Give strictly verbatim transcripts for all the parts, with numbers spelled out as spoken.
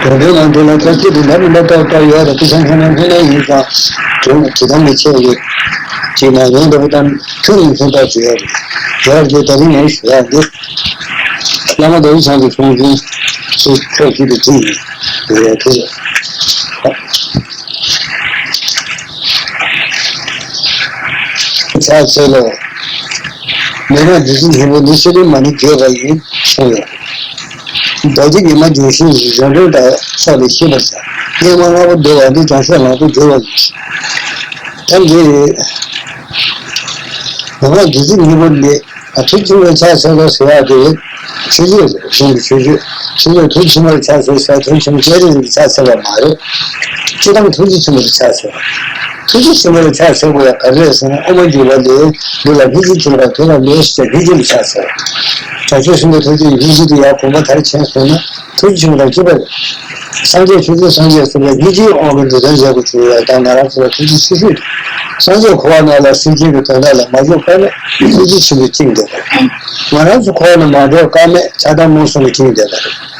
དོན་དོན་ནང་དེ་ལ་ཚོད་ཚོད་དེ་འདྲ་མི་འདྲ་ཏག་ཏག་ཡོད་རེད། དེ་ཚང་ཁ་ན་ཁ་ན་ཡིན་ཙང་དོན་དེ་དང་གི་ཆེད་ཡོད་ཅིག་ན་ཡོང་འདྲ་པོ་དང་ཁྱོད་ཡིན་ཚོད་ཏག་ཅིག་ཡོད་རེད། ཡོད་རེད་དེ་ད་རིང་ངས་ཞུ་ཡག་འདི་བླ་མ་རྡོ་རྗེ་འཆང་གི་གསུང་རྒྱུན་སུ་ཕྱོགས་གཅིག་ཏུ་བྲིས་ཡིན། ཡོད་ཐུགས་རེད། ཕྱག་འཚལ་ལོ། མན་ངག་བདུད་རྩི་སྙིང་པོ་འདི་ཕྱི་ལུས་མ་ཎི་བརྗོད་པ་ཡིན་གསུངས་ཡོད། རྡོ་རྗེ་ཉི་མ་ལྗོན་ཤིང་གཞན་འགྲོས་དང་སོགས་ལས་ཤེས་པར་བྱ། སྙན་མ་ལྔ་པོ་བསྡུ་བ་འདི་བྱང་ཕྱོགས་ལམ་དུ་བསྒྱུར་བ་ཡིན། ད་འདི་མན་ངག་བདུད་རྩི་སྙིང་པོ་འདི་ཨ་ཐུགས་ཆེན་པོའི་ཕྱག་འཚལ་ལོ་ཟེར་ཡག་དེ་ཆོས་བརྒྱུད་རེད། གཞུང་གི་ཆོས་བརྒྱུད་ཆོས་བརྒྱུད་ཐུགས་ཆེན་པོར་ཕྱག་འཚལ་ཟེར་ཐུགས་ཆེན་པོ་སྤྱན་རས་གཟིགས་ཀྱི་ཕྱག་འཚལ་བ་མ་རེད། སྤྱིར་བཏང་ཐུགས་རྗེ་ཆེན་པོར་ཕྱག་འཚལ་བ། ཐུགས་རྗེ་ཆེན་པོར་ཕྱག་འཚལ་དགོས་ཡག་ག་རེ་རེད་ཟེར་ན། དབུ་མ་འཇུག་པ་ལས་འདི་ལ་སྙིང་རྗེ་ཐེབས་པ་དེ་ལ་ལས་ཞེས་སྙིང་རྗེ་ལ་ཕྱག་འཚལ་བ། བྱང་ཆུབ་སེམས་དཔའི་ཐུགས་རྗེ་སྙིང་རྗེ་དེ་ཡར་དགོངས་པ་མཐར་ཕྱིན་སོང་ན་ཐུགས་རྗེ་ཆེན་པོ་དང་གཅིག་པ་རེད། སངས་རྒྱས་ཆོས་ཀྱི་སངས་རྒྱས་ཟེར་བའི་སྙིང་རྗེའི་དབང་གིས་འགྲོ་དོན་མཛད་དགོས་བྱུང་ཡོད། ད་ང་རང་ཚོ་ལ་ཐུགས་རྗེ་ཆེ་ཤོས་དེ། སངས་རྒྱས་འཁོར་བ་ནང་ལ་སེམས་ཅན་གྱི་དོན་དག་ལ་མ་བྱུང་ཀ་མེད་ཐུགས་རྗེ་ཆེན་པོས་བསྐྱངས་བསྡད་པ་རེད། ང་རང་ཚོ་འཁོར་བ་ནང་མ་འགྲོ་ཀ་མེད་ཕྱག་དང་སྨོན་གསུམ་གྱིས་བསྐྱངས་བསྡད་པ་རེད།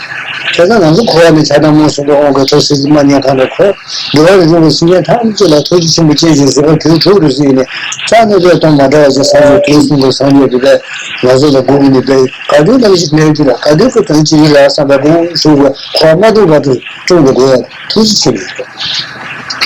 བྱས་ཙང་ང་ཚོ་འཁོར་བ་ནས་ཕྱག་དང་སྨོན་གསུམ་གྱི་དབང་གིས་ཐོག་སྲིད་རྩེ་མ་ཉེ་ཁང་དུ་འཁོར། འགྲོ་བ་རིགས་དྲུག་གི་སེམས་ཅན་ཐམས་ཅད་ལ་ཐུགས་རྗེ་ཆེན་པོ་སྐྱེས་ཤིང་གཟིགས་པ་དུས་དྲུག་ཏུ་གཟིགས་ནས་ཕྱག་ནས་བློས་གཏོང་མ་འདྲ་བ་ཞིག་སངས་རྒྱས་དུས་གསུམ་དུ་སངས་རྒྱས་འདི་ལས་ང་ཚོ་ལ་དགོངས་ནས་པའི་ག་དུས་ནམ་ཞིག་གནས་ཀྱི་ལ་ག་དུས་ཀྱི་དོན་ཅི་ཡིན་ལ་བསམ་པའི་དགོངས་ཞུ་བའི་འཁོར་བ་མ་བཏུབ་བར་དུ་སྲུང་དགོས་ཡ་ཐུགས་རྗེ་ཆེན་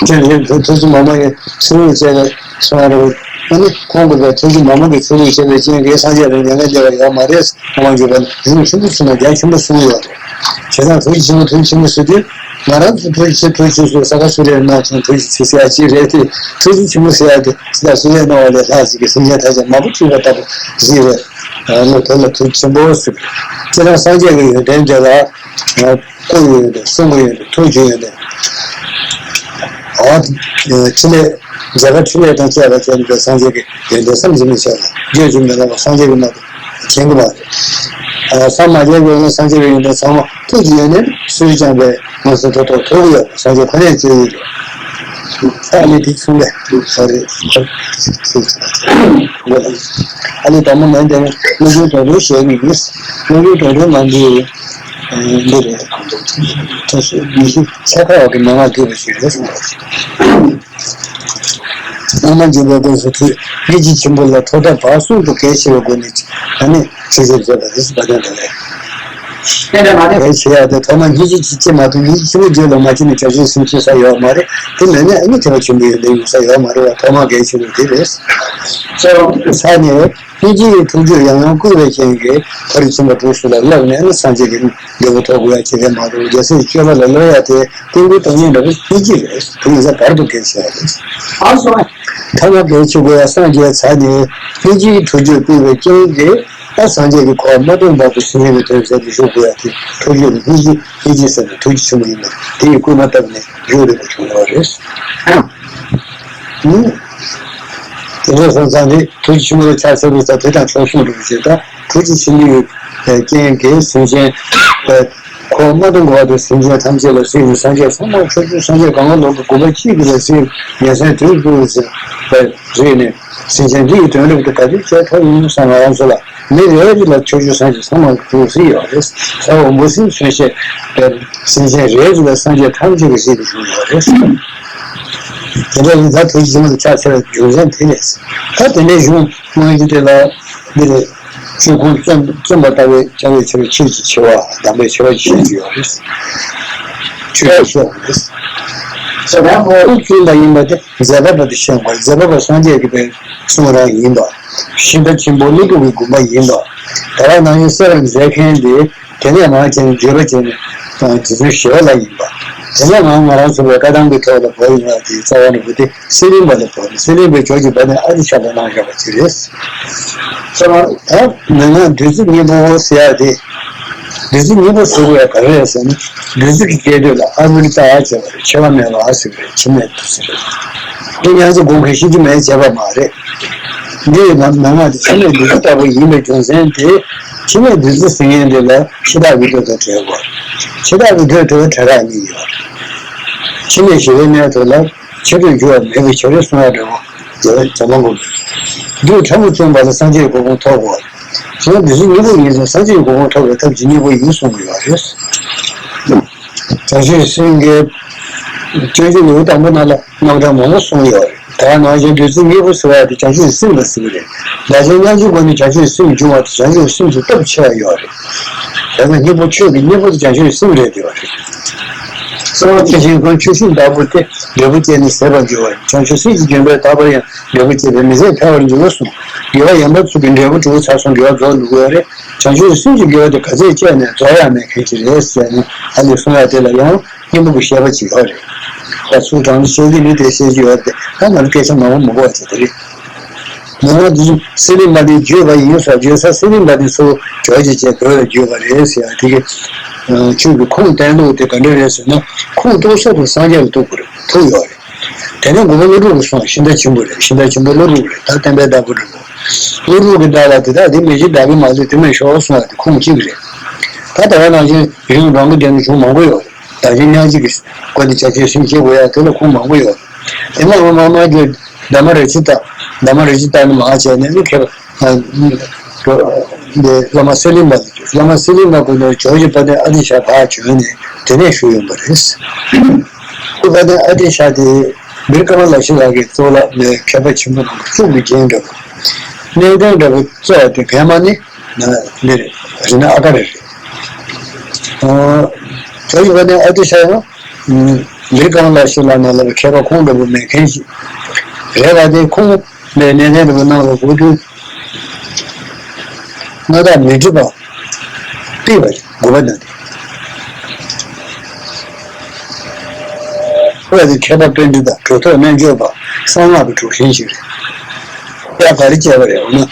པོ་ཡིན། ཐུགས་རྗེ་མ་མ་ཡིན་ཚུར་འོང་བྱས་ནས། སོང་བ་རེད། ཨ་ནི་ཁོང་གི་བའི་ཐུགས་རྗེ་མ་མ་གི་ཚུལ་ལུགས་བྱས་པའི་རྐྱེན་གྱིས་སངས་རྒྱས་ལ་མྱ་ངན་འདས་པ་ཡོད་མ་རེད། ཁོང་གི་བའི་གཞུང་ཆེན་པོ་ཚོ་ན་རྒྱ་ཆེན་པོ་གསུངས་ཡོད་རེད། བྱས་ཙང་ཐུགས་རྗེ་ཆེན་པོ་ཐུགས་རྗེ་ཆེན་པོ་ཟེར་དུས་ང་རང་ཚོ་ཐུགས་རྗེ་ཆེ་ཐུགས་རྗེ་ཆེ་ཟེར་ས་ག་སུ་རེད་ན་ཁྱོད་ཐུགས་རྗེ་ཆེ་ཟེར་ཡ་ཅི་རེད་དེ། ཐུགས་རྗེ་ཆེན་པོ་ཟེར་ཡ་དེ་ཇི་ལྟར་སུ་ཡས་གནང་བ་ལས་ལྷག་ཅིག་གི་སེམས་ཅན་ཐམས་ཅད་མ་བུ་འཁྲུགས་པ་ལྟ་བུ་ཟེར་བས་ལོ་དེ་ལ་ཐུགས་རྗེ་ཆེན་པོ་ཟེར། བྱས་ཙང་སངས་རྒྱས་ཀྱི་ཡོན་ཏན་དེ་ལ། སྐུ་ཡོད་དེ་གསུང་གི་ཡོད་དེ་ཐུགས་རྒྱུད་ཡོད་དེ། འོ། ཕྲིན་ལས་མཛད་པ་ཕྲིན་ལས་དང་བཅས་པ་བྱས་ནས་སངས་རྒྱས་ཀྱི་ཡོན་ཏན་བསམ་གྱིས་མི་ཁྱབ་ལ་བརྗོད་ཀྱིས་མི་ལང་བ་སངས་རྒྱས་ཀྱི་མ་ཏོག་མཁྱེན་གྱི་མ་རེད། བསམ་མ་ཁྱབ་ཀྱི་ཡོད་ན་སངས་རྒྱས་ཀྱི་ཡོན་ཏན་ཚང་མ་ཐུགས་ཀྱི་ཡོན་ཏན་སུས་ཀྱང་པའི་ངོ་སོ་ཐོག་ཐོག་ཐོག་ཡོད་སངས་རྒྱས་ཁོ་ནས་བརྗོད་ཡོད་རེད། ཨ་ནི་དེ་གསུང་ལས་ས་རེད། ཨ་ནི་དང་པོ་ནན་ཏན་སློབ་དཔོན་དོན་དུ་བཤད་ནི་ཡིན། སློབ་དཔོན་དོན་དུ་མ་འདི། འདི་རེད། ཁྲ་ཤོད་མི་ཤེས་ཆ་ཁ་བ་གི་མན་ངག་བསྡུས་པ་ཞིག་རེད་གསུངས་པ་རེད། བླ་མ་མགོན་པོའི་དགོངས་སུ་ཐོས། སྙིང་རྗེ་ཆེན་པོ་ལ་ཐོག་མཐའ་བར་གསུམ་དུ་གལ་ཆེ་བའི་སྒོ་ནས་ཨ་ནི་ཞིག་ཞིག་བརྗོད་པ་རེད་ཟེར་བ་དེ་འདྲ་རེད། གལ་ཆེ་ཡ་དེ་ཐོག་མ་སྙིང་རྗེ་ཆེ་ཆེ་མ་གཏོགས་སྙིང་རྗེ་ཆེན་པོ་བརྗོད་ལ་མ་བྱས་ནས་བྱང་ཆུབ་སེམས་སྐྱེ་ས་ཡོད་མ་རེད། དེ་མེད་ན་ཨ་ནི་ཐེག་པ་ཆེན་པོའི་ཡོན་ཏན་ཡོང་ས་ཡོད་མ་རེད་བ། ཐོག་མ་གལ་ཆེ་བ་དེ་རེད། ས་ནས། སྙིང་རྗེ་ཡི་ཐུགས་རྒྱུད་ཡང་ཡང་བསྐུལ་བའི་རྐྱེན་གྱིས་ཕ་རོལ་ཕྱིན་པ་དྲུག་སོགས་ལ་བསླབས་ནས་ནི་སངས་རྒྱས་ཀྱི་འབྲས་བུ་ཐོབ་དགོས་ཡ་ཅི་རེད་མ་གཏོགས་རྒྱལ་སྲས་སྤྱོད་པ་ལ་བསླབ་ཡ་དེ་རྟེན་འབྲེལ་སྟོང་ཉིད་འདྲ་བོ་སྙིང་རྗེ་རེད། དེ་ཡིན་ཙང་བར་དུ་གལ་ཆེ་བ་རེད། ཨ་སོ། ཐ་མ་གལ་ཆེ་དགོས་ཡ་སངས་རྒྱས་ཚར་ནས་སྙིང་རྗེ་ཡི་ཐུགས་རྒྱུད་བསྐུལ་བའི་རྐྱེན་གྱིས་ད་སངས་རྒྱས་ཀྱི་གོ་འཕང་མ་ཐོབ་བར་དུ་སེམས་ཅན་གྱི་དོན་མཛད་དེ་བཞུགས་དགོས་ཡ་དེ་ཐུགས་རྒྱུད་ལ་སྙིང་རྗེ་སྙིང་རྗེ་ཟེར་ནས་ཐུགས་རྗེ་ཆེན་པོ་ཡིན་པ་དེ་ཡི་སྐུལ་མ་བཏབ་ནས་བཞུགས་རེད་པ་བྱུང་ཡོད་རེད། དེ་འདྲ་སོང་ཙང་ནི་ཐུགས་རྗེ་ཆེན་པོ་ལ་ཕྱག་འཚལ་བའི་ས་དེ་དང་ཕྱོགས་གསུམ་དུ་བྱེད་ད་ཐུགས་རྗེ་ཆེན་པོའི་རྐྱེན་གྱིས་སེམས་ཅན་གོ་མ་མཐོང་བར་དུ་སེམས་ཅན་ཐམས་ཅད་ལ་གཟིགས་ནས་སངས་རྒྱས་ཚང་མ་ཕྱོགས་བཅུའི་སངས་རྒྱས་གང་ག་ལོག་གི་དགོངས་པ་གཅིག་གིས་ལ་གཟིགས་ཉན་སེམས་དུས་དགུ་ཟེར་བས་རེད་ནས་སེམས་ཅན་འདི་ཡི་དོན་རབ་ཏུ་ག་དུས་བྱས་ཐོབ་ཡིན་བསམ་ང་རང་ཚོ་ལ། མི་རེ་རེ་ལ་ཕྱོགས་བཅུའི་སངས་རྒྱས་ཚང་མ་གཟིགས་ཡོད་རེད། ས་འོག་འབུ་སྲིན་ཚུན་ཆད་པའི་སེམས་ཅན་རེ་རེ་ལ་སངས་རྒྱས་ཐམས་ཅད་ཀྱིས་གཟིགས་ཏེ་བཞུགས་ཡོད་རེད། དེ་འདྲ་ཡིན་ཙང་ཐུགས་རྗེ་ཆེན་པོ་ལ་ཕྱག་འཚལ་བའི་རྒྱུ་མཚན་དེ་རེད། ད་དེ་འདྲའི་གཞུང་མང་ཞིག་དེ་ལ་འདི་རེད། ཆོས་ཁུངས་བཙོན་བཙོན་པ་ལྟ་བུའི་བྱ་བའི་ཆེ་བ་ཆོས་ཀྱི་ཆེ་བ་གདམས་པའི་ཆེ་བ་ཞིག་ཡོད་རེད། ཆོས་ཀྱི་ཆེ་བ་རེད། ས་དང་པོ་བཙོན་པ་ཡིན་པ་དེ་མཛད་པ་པ་དེ་ཤེས་དགོས། མཛད་པ་པ་སངས་རྒྱས་ཀྱི་པའི་གསུང་རང་ཡིན་པ། ཤིང་རྟ་ཆེན་པོ་ཀླུ་སྒྲུབ་ཀྱི་དགོངས་པ་ཡིན་པ། དེ་ལ་ནང་བཞིན་གསལ་བར་མཛད་མཁན་དེ་དེ་ནས་མར་བྱས་ནས་བརྗོད་པ་བྱས་ནས་དེ་ཚོའི་ཞི་བ་ལྷ་ཡིན་པ། དེ་ནས་མར་ང་རང་ཚོ་བའི་བཀའ་གདམས་ཀྱི་ཐོག་ལ་བབས་ཡོང་བ་དེ་རྩ་བ་ནས་བུ་དེ་སེམས་མིན་པ་ལ་བབས་ནས་སེམས་མིན་པའི་ཕྱོགས་ཀྱི་བར་ནས་ཨ་ཏི་ཤ་པ་གནང་བཞག་པ་ཅིག་རེད། ས་མ་ད་མན་ངག་བདུད་རྩི་སྙིང་པོ་ཟེར་ཡ་དེ། བདུད་རྩི་སྙིང་པོ་ཟེར་དགོས་ཡ་ག་རེ་རེད་ཟེར་ན། བདུད་རྩི་གི་སྐད་དོད་ལ་ཨ་བི་རི་ཏ་ཨ་བྱས་པ་རེད། འཆི་བ་མེད་པ་ཨ་ཟེར་གི་རེད། འཆི་མེད་བདུད་རྩི་རེད། དེ་ཉམས་སུ་སྒོམ་མཁན་ཤེས་ཀྱི་མེད་བྱས་པ་མ་རེད། འདི་ཡི་ནང་མན་ངག་དེ་འཆི་མེད་བདུད་རྩི་ལྟ་བུ་ཡིན་པའི་རྒྱུ་མཚན་དེ། འཆི་མེད་བདུད་རྩི་ཟེར་མཁན་དེ་ལ་འཆི་བདག་གི་དོད་དང་བྲལ་དགོས། འཆི་བདག་གི་དོད་དེ་བྲལ་རག་གཉིས་ཡོད། འཆི་མེད་ཞི་བའི་གནས་དེ་ལ་འཆི་དུས་འགྱུར་བ་མེད་པའི་བྱ་རེད་གསུང་བ་འདྲ་བོ། རྒྱལ་བ་བྱམས་པ་མགོན་པོས། བདུད་ཕྲ་མོ་བཙོན་པ་ལ་སངས་རྒྱས་གོ་འཕང་ཐོབ་དགོས། གཞན་བདུད་རྩི་སྙིང་པོ་ཡིན་ཙང་སངས་རྒྱས་གོ་འཕང་ཐོབ་པའི་ཐབས་ཇི་སྙིང་པོ་ཡིན་གསུང་གི་ཡོད་རེད། བྱང་ཆུབ་སེམས་ཀྱི་སྤྱོད་འཇུག་ལེའུ་དང་པོ་ནང་ལ་རྣམ་གྲངས་མང་པོ་གསུངས་ཡོད་རེད། ད་ག་ནང་བཞིན་བདུད་རྩི་སྙིང་པོ་ཟེར་བ་དེ་བྱང་ཆུབ་སེམས་ལ་ཟེར་བ་རེད། བདག་གཞན་མཉམ་བརྗེའི་སྒོ་ནས་བྱང་ཆུབ་སེམས་འབྱུང་བ་དེ་བྱང་ཆུབ་སེམས་སུ་སྟོབས་ཆེ་བ་ཡོད་རེད། དེ་ནི་སྙིང་པོ་ཆོས་ཀྱི་སྙིང་པོ་དེ་བྱང་ཆུབ་སེམས་རེད་འདོད་པ་རེད། གསང་བ་ཇི་བཞིན་ཀུན། ཆུ་སྲིན་ལྟ་བུ་སྟེ། འབྲས་བུ་སྐྱེས་ནས་ཟད་པར་འགྱུར་བ། བྱང་ཆུབ་སེམས་ཀྱི་དགེ་བས་དག་པར་ཡང་། འབྲས་བུ་སྐྱེས་པས་མི་ཟད་འཕེལ་བར་འགྱུར་གསུངས། དགེ་བ་ཡང་དག་ཚུལ་གྱིས་འབྲས་བུ་གྲུབ་པ་ཚར་སོང་། དགེ་བ་རྫོགས་འགྲོ་གི་ཡོད་རེད། བྱང་ཆུབ་སེམས་ཀྱི་དགེ་བ་དེ་ག་ཚད་སྤྱད་ནས་རྫོགས་ཡ་མེད་མཁན་ཅིག་རེད་ཟེར་ནས་ཨ་ནི་གསུང་ཡ་དེ་ལ་ཡང་སྙིང་པོ་གི་བཤད་པ་ཅིག་ཡོད་རེད། ད་ཚུལ་དྲང་ནི་བཤད་ཀྱི་མི་དེ་བཤད་ཀྱི་ཡོད་རེད། ད་ང་ཚོ་སྐད་ཆ་མང་པོ་མི་གོ་བ་བྱེད་དེ་རེད། མི་མ་འདི་སེ་ལེ་མ་དེ་བརྗོད་པ་ཡིན་ས་བརྗོད་ས་སེ་ལེ་མ་དེ་ཚུར་ཇོ་བོ་རྗེ་བཅས་བོད་ལ་བརྒྱུད་པ་རེད་ཟེར་ཡ་དེ་གི་ཆོས་ཀྱི་ཁུངས་བསྟན་ལུགས་དེ་ག་འདྲ་རེད་ཟེར་ན། ཁུངས་གཏུགས་ས་དེ་སངས་རྒྱས་ལ་གཏུགས་དགོས་རེད། ཐུག་ཡོད་རེད། དེ་ནས་མགོན་པོ་ཀླུ་སྒྲུབ་ཀྱིས་གསུངས། ཤིང་རྟ་ཆེན་པོ་རེད། ཤིང་རྟ་ཆེན་པོ་ཀླུ་སྒྲུབ་རེད། ད་བསྟན་པའི་བདག་པོ་རེད་མོ། ཀླུ་སྒྲུབ་ཀྱི་བདག་ལ་དེ་དག་དེ་མི་བྱེད་བདག་གིས་མ་བཟོད་དེ་མིན་ཤོག་གསུངས་པ་དེ་ཁུངས་གཅིག་རེད། ད་ད་ག་ནང་བཞིན་རིག་གཞུང་འགྲོ་མགོན་དེ་ནས་བྱུང་མང་པོ་ཡོད་རེད། བདག་གཞན་མཉམ་བརྗེ་གི་སྒོ་ནས་བྱང་ཆུབ་སེམས་སྐྱེ་དགོས་ཡ་དེ་ལ་ཁུངས་མང་པོ་ཡོད་རེད། དེ་མ་མ་མ་གི་བླ་མ་ར་ཇི་ཏ། བླ་མ་ར་ཇི་ཏ་ནི་མ་བྱས་ནས་ནི་མཁས་པ། འདི་བླ་མ་སེ་ལེ་མ་དེ་བླ་མ་སེ་ལེ་མ་ཀུན་ནས་ཇོ་བོ་རྗེ་དཔལ་ལྡན་ཨ་ཏི་ཤ་ཕར་བྱོན་ནས་དེ་ནས་ཞུས་ཡོང་པ་རེད། ཁོ་དཔལ་ལྡན་ཨ་ཏི་ཤ་དེ་མི་རི་ཀ་མ་ལ་ཤི་ལགས་ཀྱི་གཙུག་ལག་ནས་མཁས་པ་ཆེན་པོ་རྣམ་པ་བཅུ་གི་རྒྱན་འདྲ་པོ། གནས་བརྟན་འདྲ་པོ་གཙོ་བོ་དེ་གན་མ་ནི་ན་འདི་རེད། རི་ན་ཨ་ཀ་རེ་རེད། ཨོ། ཇོ་བོ་རྗེ་དཔལ་ལྡན་ཨ་ཏི་ཤ་ཡང་མི་རི་ཀ་མ་ལ་ཤི་ལགས་ནང་ལ་མཁས་པ་ཁོང་འདྲ་པོ་མེད་མཁན་ཞིག་རེད་པ། དེ་ཁོང་ནས་གནས་བརྟན་འདྲ་པོ་གནང་བའི་སྐུ་དུས་མངའ་བདག་མཻ་ཏྲི་པ་པས་པ་དགུ་པ་ན་དེ། ཁོ་ཡ་དེ་མཁས་པ་པཎྜི་ཏ། གྲུབ་ཐོབ་རྣལ་འབྱོར་པ། གསང་སྔགས་ཀྱི་གྲུབ་ཆེན་ཞིག་རེད། ཡ་ག་རེ་བྱས་པ་རེད་འོ་ན།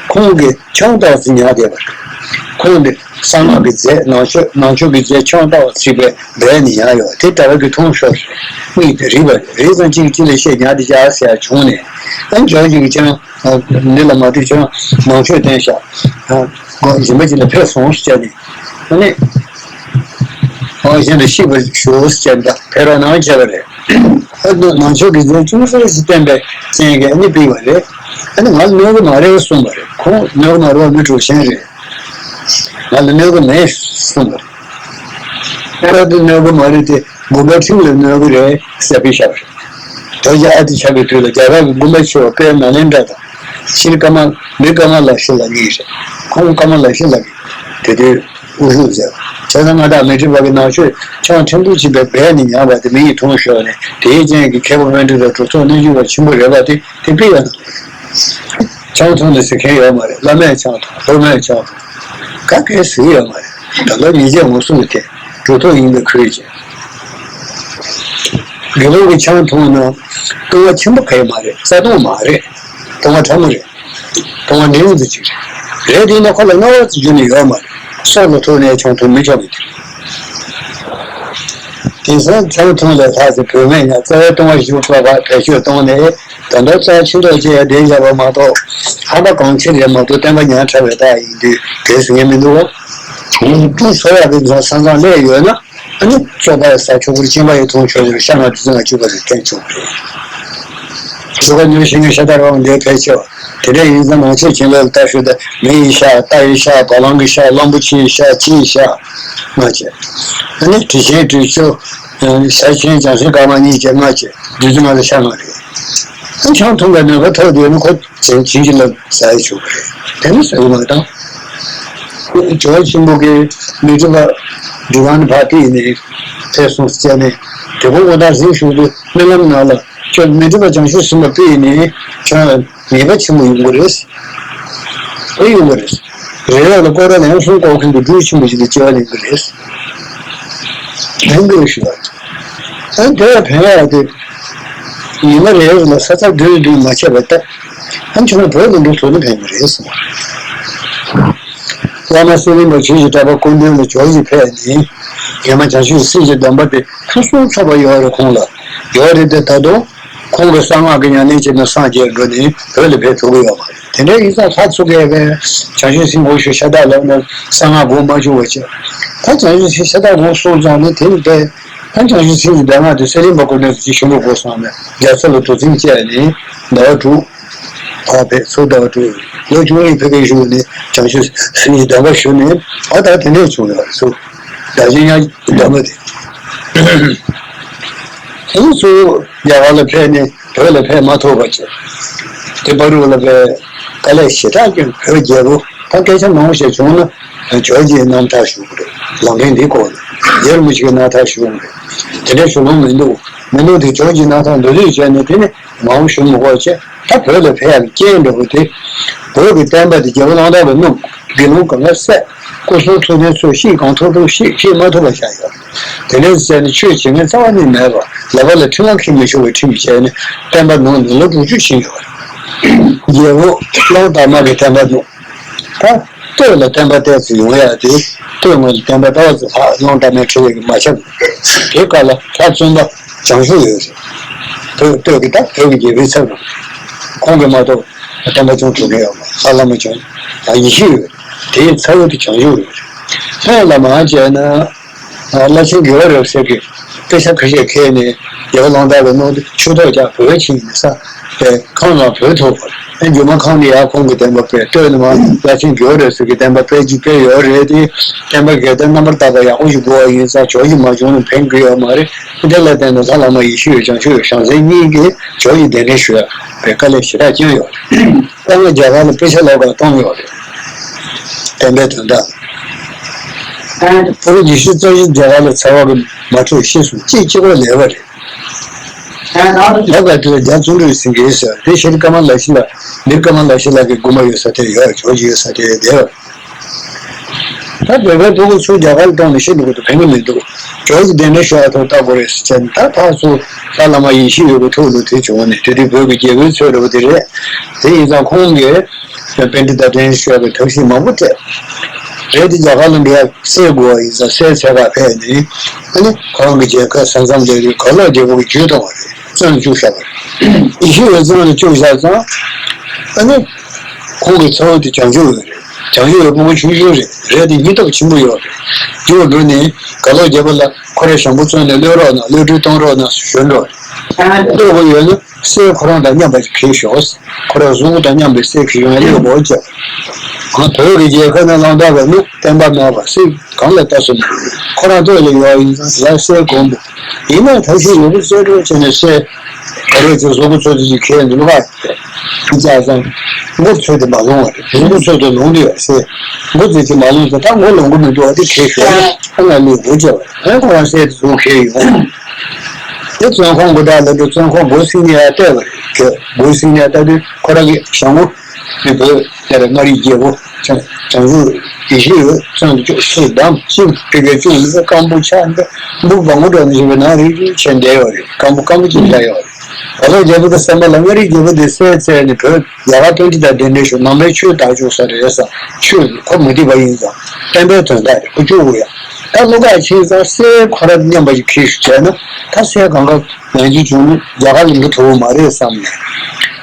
ཁོང་གིས་ཆང་ལྟ་བ་ཞིག་ཉར་བསྡད་པ་རེད། ཁོང་འདི་གསང་སྔགས་ཀྱི་རྫས། ནང་མཆོད། ནང་མཆོད་ཀྱི་རྫས་ཆང་ལྟ་བ་ཞིག་པས་སྦས་ནས་ཉར་ཡོད། དེ་གྲྭ་པ་གིས་འཐུང་ཤོག་ཟེར། གཉིད་དེ་རིག་པ་རེད། རེད་ཙང་གཅིག་གིས་གཅིག་ལ་བཤད། ཉར་དེ་བཞག་ཟེར་ཡ་བྱུང་ནས། ཨ་ཇོ་བོ་རྗེ་གིས་ཆང་འདི་ལ་མ་ལྟོས། ཆང་ནང་མཆོད་བསྟན་བཞག་ཨ་སྒོ་འབྱིན་པ་ཅིག་ལ་ཕེབས་སོང་ཟེར་ནས། ཨ་ནི། ཨ་གཞན་དུ་གཤེགས་པར་ཞུ་ཟེར་ནས་ཕེབས་རོགས་གནང་བྱས་པ་རེད། ཨ་ནི་ནང་མཆོད་ཀྱི་རྫས་ཅུང་ཟད་ཞིག་བསྟན་པའི་རྐྱེན་གྱིས་ཨ་ནི་ཕུལ་བ་རེད། ཨ་ནི་ང་ལ་གནོད་ཀྱི་མ་རེད་གསུངས་པ་རེད། ཁོང་གནོད་ཀྱི་མ་རེད་བ། མི་གྲུབ་ཆེན་རེད། ང་ལ་གནོད་ཀྱི་མེད་གསུངས་པ་རེད། ཨ་དེ་གནོད་ཀྱི་མ་རེད་དེ། དགོན་པ་ཁྲིམས་ལ་གནོད་ཀྱི་རེད་ཟེར་བའི་ཞབས་རེད། རྡོ་རྗེ་ཨ་ཏི་ཤ་གི་དུས་ལ་རྒྱ་གར་གྱི་དགོན་པ་ཆེ་བ་དཔལ་ནཱ་ལེནྡྲ་དང་། ཕྱིར་ཀ་མ་མི་ཀ་མ་ལ་ཤི་ལ་གཉིས་རེད། ཁོང་ཀ་མ་ལ་ཤི་ལ་གི་དེ་དུས་དབུ་བཞུགས་མཛད། བྱས་ཙང་མངའ་བདག་མཻ་ཏྲི་པ་གིས་ནང་མཆོད་ཆང་ཕྲན་བུ་གཅིག་པས་སྦས་ནས་ཉར་བ་དེ་མི་ཡིས་འཐུང་ཤོར་ནས། དེའི་རྐྱེན་གྱིས་མཁས་པ་པཎྜི་ཏ་གྲུབ་ཐོབ་རྣལ་འབྱོར་པ་ཆེན་པོ་རེད་པ། དེ་དེ་ཕུལ་བ་དང་། ཆང་འཐུང་ནས་ཟེར་མཁན་ཡོད་མ་རེད། བླ་མས་ཆང་འཐུང་། སློབ་མས་ཆང་འཐུང་། ག་གེ་ཟེར་གྱི་ཡོད་མ་རེད། ད་ལོ་ཉིས་བརྒྱ་ངོ་སྲུང་གི་དེ་གྲུབ་ཐོབ་ཡིན་པའི་ཁུལ་གྱི། དགེ་སློང་གིས་ཆང་འཐུང་ན་ལྟུང་བ་ཆེན་པོ་ག་ཡོད་མ་རེད། རྩ་ལྟུང་མ་རེད། ལྟུང་བ་ཕྲ་མོ་རེད། ལྟུང་བ་འབྲིང་དུ་ཅིག་རེད། རེད་དེ་ནི་ཁོ་ལ་སྔ་བར་དུ་གྱུར་ནས་ཡོད་མ་རེད། སྲོག་ལ་ཐུག་ནས་ཆང་འཐུང་མི་ཆོག་པའི་དུས། དེང་སང་ཆང་འཐུང་ལས་ལྷག་ཙམ་བུད་མེད་ཡང་རྩ་བའི་ལྟུང་བ་ཞིག་ཕོག་པ་བེད་སྤྱོད་བཏང་ནས། ད་ལྟ་རྩ་ཆེ་མདོག་ཅེས་བདེ་བཞག་པ་མ་གཏོགས། ཧ་པ་གང་ཆེ་རེད་མ་གཏོགས་བསྟན་པ་ཉག་ཕྲ་བའི་རྟགས་ཡིན་དུས་དེ་ཟེར་མཁན་མི་འདུག་བ། གྲོང་ཚོ་ཡག་གི་ས་མཚམས་སླེབས་ཡོད་ན། ཨ་ནི་བཙོག་པ་ཡི་ཟ་ཆོག་གི་རེད། གཅིན་པ་ཡི་འཐུང་ཆོག་གི་རེད། ཤ་ང་དུས་ཚོད་ང་བཅུ་པ་རེད། བསྟན་ཆོག་གི་རེད། གྲུ་ཁ་ཉོ་ཤེས་མཁན་ཤ་སྟག་རང་འདིར་ཕལ་ཆེ་བ། དེ་འདྲ་ཡིན་ཙང་ནང་ཆོས་བྱིན་རླབས་ལྟ་ཞུ་དང་། མི་ཡི་ཤ། རྟ་ཡི་ཤ། བ་ལང་གི་ཤ། གླང་པོ་ཆེའི་ཤ། ཁྱི་ཡི་ཤ་ལྔ་བྱས། ཨ་ནི་དྲི་ཆེན་དྲི་ཆུ། ཤ་ཆེན་བྱང་སེམས་དཀར་དམར་གཉིས་བྱས་ལྔ་བྱས། བདུད་རྩི་ལྔ་ལ་ཤ་ལྔ་རེད། ཨ་ཆང་འཐུང་བའི་ནུས་པ་ཐོབ་བསྡད་ན་ཁོ་བྱིན་བྱིན་གྱིས་བརླབས་ཟ་ཡི་ཆོག་གི་རེད། དེ་ནི་ཟ་གི་མ་རེད་དང་། ཇོ་བོ་ཆེན་པོ་གིས་མི་ཏྲི་པ་འབྲི་གང་ནས་ཕར་ཕུད་ནས་ཕེབས་སོང་ཟེར་ནས། དེ་ཁོ་དངོས་དང་གཟིགས་ཞུ་དུས་སྨོན་ལམ་ནང་ལ་ཁྱོད་མི་ཏྲི་པ་བྱང་ཆུབ་སེམས་དཔའ་ཕུད་ནས་ཁྱོད་ཉེས་པ་ཆེན་པོ་ཡོང་གི་རེད། ཨེ་ཡོང་གི་རེད། རི་རབ་ལ་སྐོར་ར་ལན་གསུམ་སྐོར་མཁན་གྱི་སྦྲུལ་ཆེན་པོ་ཞིག་ལ་སྐྱེ་བ་ལེན་གི་རེད། ལེན་གི་རེད་ཞུ་བ། ཨ་དེ་ལ་ཕན་ཡག་དེ། ཉི་མ་རེ་རེ་ལ་ས་ཚ་བདུན་བདུན་མ་ཆད་པར་བཏབ། ཨ་ཁྱོད་རང་བོད་ལ་འགྲོ་ཐུབ་ན་ཕན་གི་རེད་གསུངས། བླ་མ་སེ་ལེན་པ་ཆོས་ཀྱི་གྲགས་པ་སྐུ་མདུན་ལ་ཇོ་བོ་རྗེ་ཕེབས་ནས། ངས་མ་བྱང་ཆུབ་སེམས་ཀྱི་སྡོམ་པ་དེ་ཕུན་སུམ་ཚོགས་པ་ཡོད་རེད་ཁོང་ལ། ཡོད་རེད་དེ་ད་དུང་། ཁོང་གིས་གསང་སྔགས་ཀྱི་ཉམས་ལེན་བྱས་ནས་སངས་རྒྱས་འགྲོ་ནས་བོད་ལ་ཕེབས་ཐུབ་ཀྱི་ཡོད་མ་རེད། དེ་འདྲའི་ཡིན་ཙང་ལྷ་ཚོ་གས་བྱང་ཆུབ་སེམས་དགོངས་ཞུ་ཤ་སྟག་ལབ་ན་གསང་སྔགས་དགོངས་མ་བཅུག་པ་བྱས། ད་བྱང་ཆུབ་སེམས་ཤ་སྟག་དགོངས་གསུངས་ཙང་ནི་དེ་ནི་བས། ད་བྱང་ཆུབ་སེམས་ཀྱི་གདམས་ངག་དེ་སེ་ལེན་པ་སྐུ་མདུན་དུ་ཅིག་ཞུ་འགྲོ་དགོས་བསམ་ནས་རྒྱལ་ཚབ་ལ་དོ་འཛིན་བྱས་ནས་ཟླ་བ་དྲུག་ཕར་ཕེབས། ཚུར་ཟླ་བ་དྲུག་ལོ་བཅུ་གཉིས་ཕ་གིར་བཞུགས་ནས་བྱང་ཆུབ་སེམས་ཀྱི་གདམས་པ་ཞུས་ནས། ཨ་ད་དེ་ནས་བྱུང་ཡོད་རེད་ཚུར། བདག་གཞན་མཉམ་བརྗེའི་གདམས་པ་དེ། དེ་ཚོ་རྒྱ་གར་ལ་ཕེབས་ནས་བོད་ལ་ཕེབས་མ་ཐུབ་པ་བྱས། དེ་བར་དུ་ལ་བས་དཀའ་ལས་ཞེ་དྲག་བསྐྱོན། བོད་རྒྱལ་པོ་ད་སྐད་ཆ་མང་པོ་ཞིག་བྱུང་ན་ཇོ་བོ་རྗེའི་རྣམ་ཐར་ཞུ་དགོས་རེད། ལམ་ཕན་འདི་སྐོར་ལ་རྗེ་རིན་པོ་ཆེའི་རྣམ་ཐར་ཞུ་དགོས་རེད། དེ་འདྲའི་ཞུ་ལོང་མི་འདུག་མི་འདུག་དེ་ཇོ་བོ་རྗེའི་རྣམ་ཐར་མདོར་བསྡུས་བྱས་ནས་དེ་ནི་མང་པོ་ཞུ་མི་དགོས་བྱས། ད་བོད་ལ་ཕེབས་ཡག་གི་རྐྱེན་འདྲ་པོ་དེ། བོད་ཀྱི་བསྟན་པ་དེ་རྒྱལ་པོ་གླང་དར་མའི་སྣུམ་དགེ་སློང་གང་ག་བསད། སྐུ་སྲུང་ཚོགས་ཆེན་ཚོས་ཤེས་གང་ཐུབ་ཐུབ་ཤེས་ཤེས་མ་ཐུབ་པ་བཞག་ཡོད། དེ་ནས་བསད་ནས་ཆོས་བྱེད་མཁན་རྩ་བ་ནས་མེད་པ། ལག་པ་ལ་ཁྲིམས་ལ་འཁེལ་མི་ཆོག་པའི་ཁྲིམས་བྱས་ནས་བསྟན་པ་ནང་ནས་ལོ་དྲུག་ཅུ་ཕྱིན་ཡོད། རྒྱལ་པོ་གླང་དར་མ་གི་བསྟན་པ་ནང་ད་སྟོད་ལ་བསྟན་པ་གཏད་ཚུལ་ཡོང་ཡག་དེ། སྟོད་ངོས་ལ་བསྟན་པ་ལྟ་བ་ཚོ་ལྷག་གླང་དར་མའི་ཁྲི་ལས་ཀྱི་མ་ཁྱབ། དེ་ག་ལ་ལྷ་བཙུན་པ། བྱང་ཆུབ་འོད་ཟེར། བོད་སྟོད་ཀྱི་ད་བོད་ཀྱི་རྒྱལ་པོའི་ཚབ་རུ། ཁོང་གིས་མ་གཏོགས་བསྟན་པ་སྐྱོང་ཐུབ་མཁན་ཡོད་མ་རེད། ལྷ་བླ་མ་བྱང་ཡེ་ཤེས་འོད། དེའི་ཚ་བོ་དེ་བྱང་ཆུབ་འོད་རེད། ལྷ་བླ་མ་བྱས་ན་བླ་ཆེན་དགེ་བ་རབ་གསལ་གྱིས་དཔེ་ཆ་ཁ་ཤས་ཁྱེར་ནས་རྒྱལ་བ་གླང་དར་མའི་ནང་དུ་ཆོས་ཐོག་རྒྱག་བོད་ཕྱིན་ནས་ས་པའི་ཁམས་ལ་བོད་ཐོབ་པ་རེད། སྒྱུ་མ་ཁམས་ནས་ཡར་ཁོང་གི་བསྟན་པ་སྤེལ། སྟོད་ནས་མར་བླ་ཆེན་དགེ་བ་རབ་གསལ་གྱིས་བསྟན་པ་སྤེལ་རྒྱུ་སྤེལ་ཡོད་རེད་དེ། བསྟན་པ་གལ་ཏེ་རྣམ་པར་དག་པ་ཡག་པོ་ཞིག་དགོས་པ་ཡིན་ཙང་ཇོ་བོ་རྗེ་མ་བྱུང་ན་ཕན་གྱི་ཡོད་མ་རེད། དེ་ལ་བརྟེན་ནས་ལྷ་བླ་མ་ཡེ་ཤེས་འོད་བྱང་ཆུབ་འོད་བྱང་སེམས་གཉིས་ཀྱིས་ཇོ་བོ་རྗེ་གདན་འདྲེན་ཞུ་ཡ་བའི་དཀའ་ལས་ཞེ་དྲག་བསྐྱོན་ཡོད་རེད། དཔེར་ན་རྒྱ་གར་ལ་དཔེ་ཆ་ལོག་པར་གཏོང་ཡོད་རེད། བསྟན་པའི་དོན་དག་ལ། ཕུ་རུ་ཉི་ཤུ་རྩ་བཞི་རྒྱ་གར་ལ་ཚ་བ་གིས་མ་འཕྲོད་ཤེས་སོང་། གཅིག་གཅིག་པོ་ལས་པ་རེད། ལབ་པ་དེ་ལ་རྒྱ་བརྩོན་འགྲུས་ཟིན་གྱིས་ཟེར། དེ་ཤེས་རིག་ཀ་མ་ལ་ཤི་ལ། མིར་ཀ་མ་ལ་ཤི་ལ་གི་དགོངས་པ་ཡོད་ས་དེ་ཡོད། ཇོ་བོ་རྗེ་ཡོད་ས་དེ་བསྡད་ཡོད། ད་བོད་པའི་ཕྲུ་གུ་ཚོ་རྒྱ་གར་ལ་གཏོང་ནས་ཤི་འགྲོ་གི་འདུག་ཕན་གི་མི་འདུག་ཇོ་བོ་རྗེ་གདན་འདྲེན་ཞུ་ཡ་ཐོག་ལྟ་དགོས་རེད་ཟེར་བྱས་ནས། ད་ཕར་ཚུར་ལྷ་བླ་མ་ཡེ་ཤེས་འོད་ཀྱི་ཐུགས་ལ་དེ་བྱུང་བ་ནས། དེ་དུས་བོད་ཀྱི་རྒྱལ་པོའི་ཚོད་འདྲ་པོ་དེ་རེད། དེ་ཡིན་ཙང་ཁོང་གིས་པཎྜི་ཏ་གདན་འདྲེན་ཞུ་ཡ་གི་ཐབས་ཤེས་མང་པོ་སྤྲད། རེད་དེ་རྒྱ་གར་ལ་འགྲོ་ཡ་སྲས་དགོས་པ་ཡིན་ཙང་སྲས་འཚོལ་ག་ཕེབས་ནས། ཨ་ནི་ཁོ་རང་གི་མཇལ་ཁ་ས་མཚམས་དེ་དུས་གར་ལོག་རྒྱལ་པོ་གིས་བརྒྱུད་གཏོང་བ་རེད། བཙོན་བཅུག་བཞག་པ་རེད། ཡེ་ཤེས་འོད་བཙོན་ལ་བཅུག་བཞག་ཙང་། ཨ་ནི་ཁོང་གི་ཚ་བོ་དེ་བྱང་ཆུབ་འོད་རེད། བྱང་ཆུབ་འོད་ཕྲུ་གུ་ཆུང་ཆུང་རེད། རེད་དེ་སྙིང་སྟོབས་ཆེན་པོ་ཡོད་རེད། རྒྱུགས་འགྲོ་ནས་གར་ལོག་རྒྱལ་པོ་ལ་ཁོ་རའི་ཞང་པོ་བཙོན་ནས་གློད་རོགས་གནང་། གློད་གྲོལ་གཏོང་རོགས་གནང་ཞུ་འགྲོ་རེད། ལྟོས་དགོས་ཡོད་ན་སྲས་ཁོ་རང་དང་མཉམ་པ་ཞིག་ཁྱེར་ཤོག་ཁོ་རང་གཟུགས་པོ་དང་མཉམ་པའི་སྲས་ཁྱེར་ཡོང་ཡ་ལེགས་པོ་བྱས། ང་བོད་ཀྱི་རྒྱལ་ཁབ་ནས་གླང་དར་བའི་ལུགས་བསྟན་པ་མེད་པ་སྲས་གང་ལ་ལྟ་སོང་། ཁོ་རང་སྟོད་ལ་ཡོད་ཡིན་ཙང་དེ་ལ་སྲས་དགོངས་འདུག་ཡིན་ནའི་ཐབས་ཤེས་ཡོད་པ་རྩོལ་སྤྲུགས་བྱས་ནས་སྲས་ག་རེ་ཚོ་གཟུགས་པོ་ཚོ་དེ་ཅིག་ཁྱེར་འདུག་ག་བཅའ་ཙང་། མགོ་ཚོས་ཏེ་མ་ལོང་བ་རེད། མགོ་ཚོས་ཏེ་ལོང་དུས་ཡ་སྲས་མགོ་ཚོས་ཏེ་མ་ལོང་ཙང་ད་མགོ་ལོང་གི་མི་འདུག་བ། དེ་ཁྱེར་ཤོག་ཨ་ང་ལུས་མགོ་བཅད་པ་རེད། ཨ་ཁོ་རང་སྲས་དེ་ཚོ་ཁྱེར་ཡོང་། དེ་བཙོན་ཁང་མགོ་བྲག་ལ་འགྲོ། བཙོན་ཁང་སྒོ་སྲིང་ནས་ཡར་བལྟས་པ་རེད། སྒོ་སྲིང་ནས་ལྟ་དུས་ཁོ་རང་གི་ཞང་པོ་དེ་བོད་དེར་མངའ་རིས་རྒྱལ་པོ་བྱང་ཆུབ་ཡེ་ཤེས་འོད་བཙོན་དུ་བཅུག་ཚུར་བསྡམས། ཤིང་ཕྲུ་གུ་བཅུག་ནས་སྐམ་པོ་ཆགས་འདུག་འབུ་བ་མོ་འདྲ་ནས་བཞིན་པའི་ནང་རིག་རིག་བྱས་བསྡད་ཡོད་རེད། སྐམ་པོ་སྐམ་པོ་ཅིག་བཞག་ཡོད་རེད། ག་ལོ་རྒྱལ་པོ་དང་སེམས་པ་ལ་མངའ་རིས་རྒྱལ་པོ་དེ་སྲས་བཙལ་ནས་བོད་རྒྱ་གར་པཎྜི་ཏ་གདན་འདྲེན་ཞུ། ནང་པའི་ཆོས་དར་བཅུག་ས་རེད་ས། ཆོས་ཁོ་མ་འདི་པ་ཡིན་ཙང་བསྟན་པའི་དོན་དག་རེད། ཁོ་བཅུག་དགོས་ཡ། ད་ལོ་ཁ་ཕྱིན་ཙང་སྲས་ཁོ་རང་མཉམ་པ་ཞིག་ཁྱེར་ཤོག་བྱས་ན་ད་སྲས་གང་ག་ཡང་ཅིག་བྱུང་ན་རྒྱ་གར་ལ་འགྲོ་ཐུབ་པ་མ་རེད་བསམ་ནས།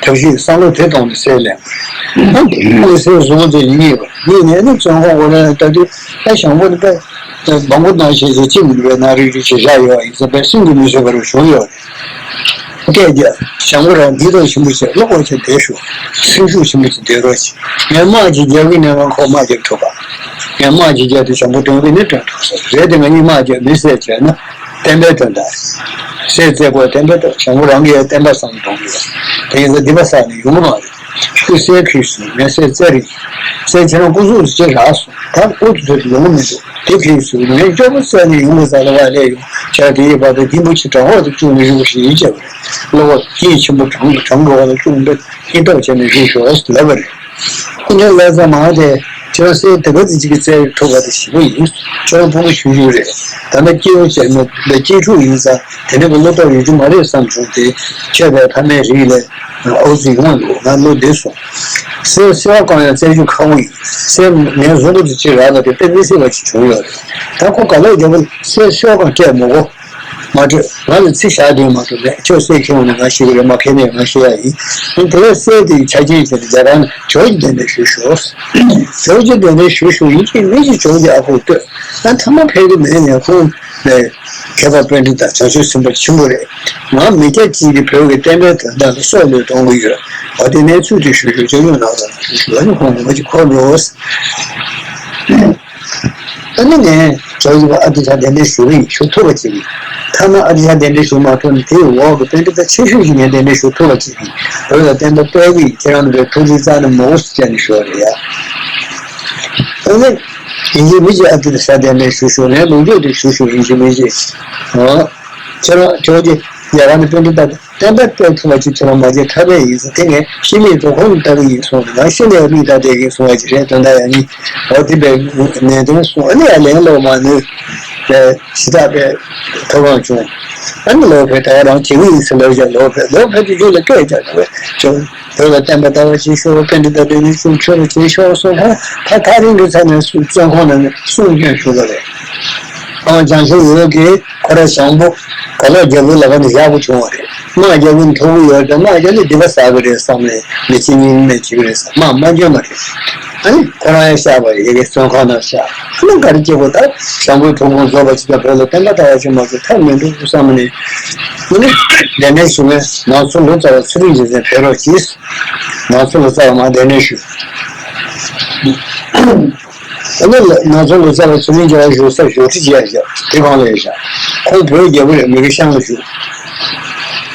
ཐབས་ཤེས་བསམ་བློ་དེ་བཏང་ནས་སྲས་ལེན་པ་རེད། ཁོ་སྲས་བཟོ་བོ་དེ་རྙེད་པ་རྙེད་ནས་ནི་བཙོན་ཁང་འོག་ལ་ལྟ་དུས་ད་ཞང་པོ་ནི་དཔེ་སྦྲང་བུ་ནང་བཞིན་ཅིག་མི་འདུག་པའི་ནང་རིག་རིག་བྱེད་བཞག་ཡོད་པ་ཡིན་ཙང་དཔེ་སེམས་ཀྱིས་མི་བཟོད་པ་རུ་བྱུང་ཡོད་རེད། སྐད་རྒྱབ། ཞང་པོ་རང་སྙིང་སྟོབས་ཆེན་པོ་བྱས། ལོག་པ་བྱས་བསྡད་ཤོག་སེམས་ཤུགས་ཆེན་པོ་བྱས་བསྡད་རོགས་བྱེད། ངས་དམག་ཅིག་རྒྱག་གི་ནས་མ་ཁོ་དམག་རྒྱབ་ཐུབ་པ། ངས་དམག་ཅིག་རྒྱག་དུས་ཞང་པོ་བཏོན་གི་ནས་བཏོན་ཐུབ་ས་རེད་དེ། ང་གཉིས་དམག་རྒྱབ་མི་སྲས་བྱས་ན་བསྟན་པའི་དོན་དག་རེད། སྲས་བཙལ་དགོས་བསྟན་པའི་དོན། ཞང་པོ་རང་གིས་བསྟན་པ་བསམ་གཏོང་གི་ཡོད། དེ་ཡིན་ཙང་སྡིག་པ་བསགས་ནས་ཡོང་གི་མ་རེད། ཁོས་སྲས་ཁྱེར་སོང་། ངས་སྲས་བཙལ་རེད། སྲས་ཁྱེད་རང་སྐུ་གཟུགས་ཅིག་རག་སོང་། ད་སྐུ་དུ་ཐོན་ཡོང་གི་མི་འདུག་དེ་ཁྱེར་སོང་། ངས་སྐྱོ་པོ་བཙལ་ནས་ཡོང་གི་ས་ལ་བ་ལས་ཡོང་བྱས། དེ་ཡི་བར་དུ་སྙིང་པོ་ཆེ་དྲང་བོ་དུ་བཅུག་ནས་བཞུགས་ཤིག་ཡིན་བྱས་པ་རེད། བློ་བ་སྙིང་ཆེན་པོ་དྲང་དྲང་འགྲོ་བ་ལ་བཅུག་འདི་སྙིང་སྟོབས་བྱས་ནས་བཞུགས་ཤོག་ལབ་པ་རེད། ཁོ་ནས་ལ་ཙམ་མ་དེ་ཁྱེད་རང་སྲས་དེ་ག་ཙམ་ཅིག་གི་བཙལ་ཐུབ་པ་དེ་ཞེ་པོ་ཡིན། ཁྱོད་རང་ཕྲུ་གུ་ཆུང་ཆུང་རེད། ད་ནི་སྐྱེས་བུ་བྱས་ན་ད་གཅེས་ཕྲུག་ཡིན་ཙང་དེ་འདྲ་གི་བློ་སྟོབས་ཡོད་རྒྱུ་མ་རེད་བསམ་བྱུང་སྟེ། ཁྱོད་པའི་ཕ་མའི་རིགས་ལས་ཨོ་ཙི་ཡོང་བ་འདུག་ང་བློ་བདེ་སོང་། སྲས་སྲས་པ་གང་ཡང་བཙལ་རྒྱུ་ཁག་པོ་ཡིན། སྲས་ངའི་བཟོ་བོ་དེ་ཅིག་རག་ལ་དེ་དཔེ་མི་སྲིད་པ་ཅིག་བྱུང་ཡོད་རེད། ད་ཁོ་ག་ལོག་རྒྱལ་པོ་སྲས་སྲས་པ་གང་སྤྲད་མི་དགོས། མ་སྤྲོད། ང་ལ་ཚིག་བཞག་དེ་མ་གཏོགས་མེད། ཁྱོད་སྲས་ཁྱེར་འོང་ན་ང་ཤེས་ཀྱི་རེད། མ་ཁྱེར་ནའི་ང་ཤེས་ཡ་ཡིན། དེ་ལས་སྲས་དེ་ཡི་ཆ་རྐྱེན་བྱས་ཏེ་རྒྱ་གར་ནས་ཇོ་བོ་རྗེ་གདན་འདྲེན་ཞུས་ཤོག་ཇོ་བོ་རྗེ་གདན་འདྲེན་ཞུས་ཤོག་ཡིན་གཅིག་མིན་གཅིག་ཇོ་བོ་རྗེ་ཨ་ཁུར་ལྟོས། ད་ཐ་མ་ཕེབས་ཀྱི་མེད་ནས་ཁོང་ནས་མཁས་པ་པཎྜི་ཏ་བྱང་ཆུབ་སེམས་དཔའ་ཆེན་པོ་རེད། ང་མི་སྐྱ་གཅིག་གིས་བོད་ཀྱི་བསྟན་པའི་དོན་དག་ལ་སྲོག་བློས་གཏོང་གི་ཡོད། འོ་དེ་ནས་ཚུལ་དེ་ཞུ་ཞུ་ཅོ་ཡོང་ནང་ལ་ཞུ་ཞུ་ལ་ནི་ཁོང་ངོ་མ་ཅིག་འཁོར་འགྲོ། ཨ་ནི་ངས་ཇོ་བོ་རྗེ་ཨ་ཏི་ཤ་གདན་འདྲེན་ཞུ་གི་ཡིན། ཞུ་ཐུབ་པ་བྱེད་ཀྱི་ཡིན། མཐའ་མ་ཨ་ཏི་ཤ་གདན་འདྲེན་ཞུ་མ་ཐུབ་ན་དེའི་འོག་གི་པཎྜི་ཏ་ཆེ་ཤོས་ཤིག་ངས་གདན་འདྲེན་ཞུ་ཐུབ་པ་བྱེད་ཀྱི་ཡིན། བོད་ལ་བསྟན་པ་སྤེལ་གྱི་ཡིན། ཁྱེད་རང་ཚོའི་ཐུགས་རྗེ་རྩ་ནས་མ་འོས་སུ་བྱས་ནས་ཞུ་བ་རེད་ཡ། ཨ་ནི་ཡིན་གཅིག་མིན་གཅིག་ཨ་ཏི་ཤ་གདན་འདྲེན་ཞུ་ཞུ། ངའི་ལོ་རྒྱུས་དེ་ཞུ་ཞུ། ཡིན་གཅིག་མིན་གཅིག་ཨ། ཁྱེད་རང་ཇོ་བོ་རྗེ་རྒྱ་གར་ནས་པཎྜི་ཏ་བསྟན་པ་སྤེལ་ཐུབ་པ་ཅིག་ཁྱེད་རང་མ་བྱས་ཐབས་མེད་ཡིན་ཟེར། དེ་ངས་ཤི་ནས་འགྲོ་ཁོམ་ལྟ་གི་ཡིན་གསུངས་ནས། ང་ཤི་ནས་མིག་ལྟ་བསྡད་ཀྱི་གསུང་བ་ཅིག་རེད། དོན་དག་ཡང་ནི་འོ་དེ་བས་ནན་ཏན་གསུངས། ཨ་ནི་ཡང་ལན་སློག་མ་ནུས་པས་ཞེ་དྲག་པའི་ཐོབ་དབང་བྱུང་། ཨ་ནི་ལོག་ཕེབས། ད་ག་རང་བྱེད་ཀྱི་ཡིན་ཟེར་ལབ་ཀྱང་ལོག་ཕེབས། ལོག་ཕེབས་དུས་རྒྱུད་ལ་སྐད་རྒྱག་འདུག་པས། ཇོ་བོད་ལ་བསྟན་པ་དར་བ་བྱེད་ཤོག་པཎྜི་ཏ་དེ་ནས་ཤུགས་ཆེ་རུ་བྱེད་ཤོག་གསུངས། ཁོང་ད་ཐག་རིང་གི་ས་ནས་བཙོན་ཁང་ནང་ནས་གསུང་སྐྱོན་ཞུ་གི་རེད། ཨང་། བྱང་ཆུབ་འོད་ཀྱིས་ཁོ་ར་ཞང་པོ་ག་ལོ་རྒྱལ་པོའི་ལག་པ་ནས་ཡག་པོ་བྱུང་བ་རེད། དམག་རྒྱག་གི་མཐོ་པོ་ཡོད་དེ། དམག་རྒྱག་ནས་སྡིག་པ་བསགས་གི་རེད་བསམ་ནས་མི་གཅིག་གཉིས་མེད་བྱེད་ཀྱི་རེད་བསམ། དམག་མ་འཇོན་པ་རེད། ཨ་ནི་ཁོ་རང་ཡང་བཤགས་པ་རེད། ཡ་གི་བཙོན་ཁང་ནང་བཤགས། ཨ་ནི་ག་རེ་བྱེད་དགོས། ད་ཞང་པོའི་ཐུགས་དགོངས་རྫོགས་པ་ཅིག་དང་བོད་ལ་བསྟན་པ་དར་བ་ཅིག་མ་གཏོགས་ཐབས་མི་འདུག་བསམ་ནས། ཨ་ནི་གདན་འདྲེན་ཞུ་མཁན་ནང་སོ་ལོ་ཙཱ་བ་ཚུལ་ཁྲིམས་རྗེ་བཙུན་ཕེབས་རོགས་གྱིས། ནང་སོ་ལོ་ཙཱ་བ་མར་གདན་འདྲེན་ཞུས། ཨ་ནི་ལ་ནང་སོ་ལོ་ཙཱ་བ་ཚུལ་ཁྲིམས་རྗེ་བ་བཞུགས་ས་བཞུགས་ཁྲི་བྱས་བཞག་དེ་གང་ལ་ཡོད་བཞག་ཁོང་བོད་རྒྱལ་པོ་རེད། མི་གི་ཤང་ལ་བཞུགས།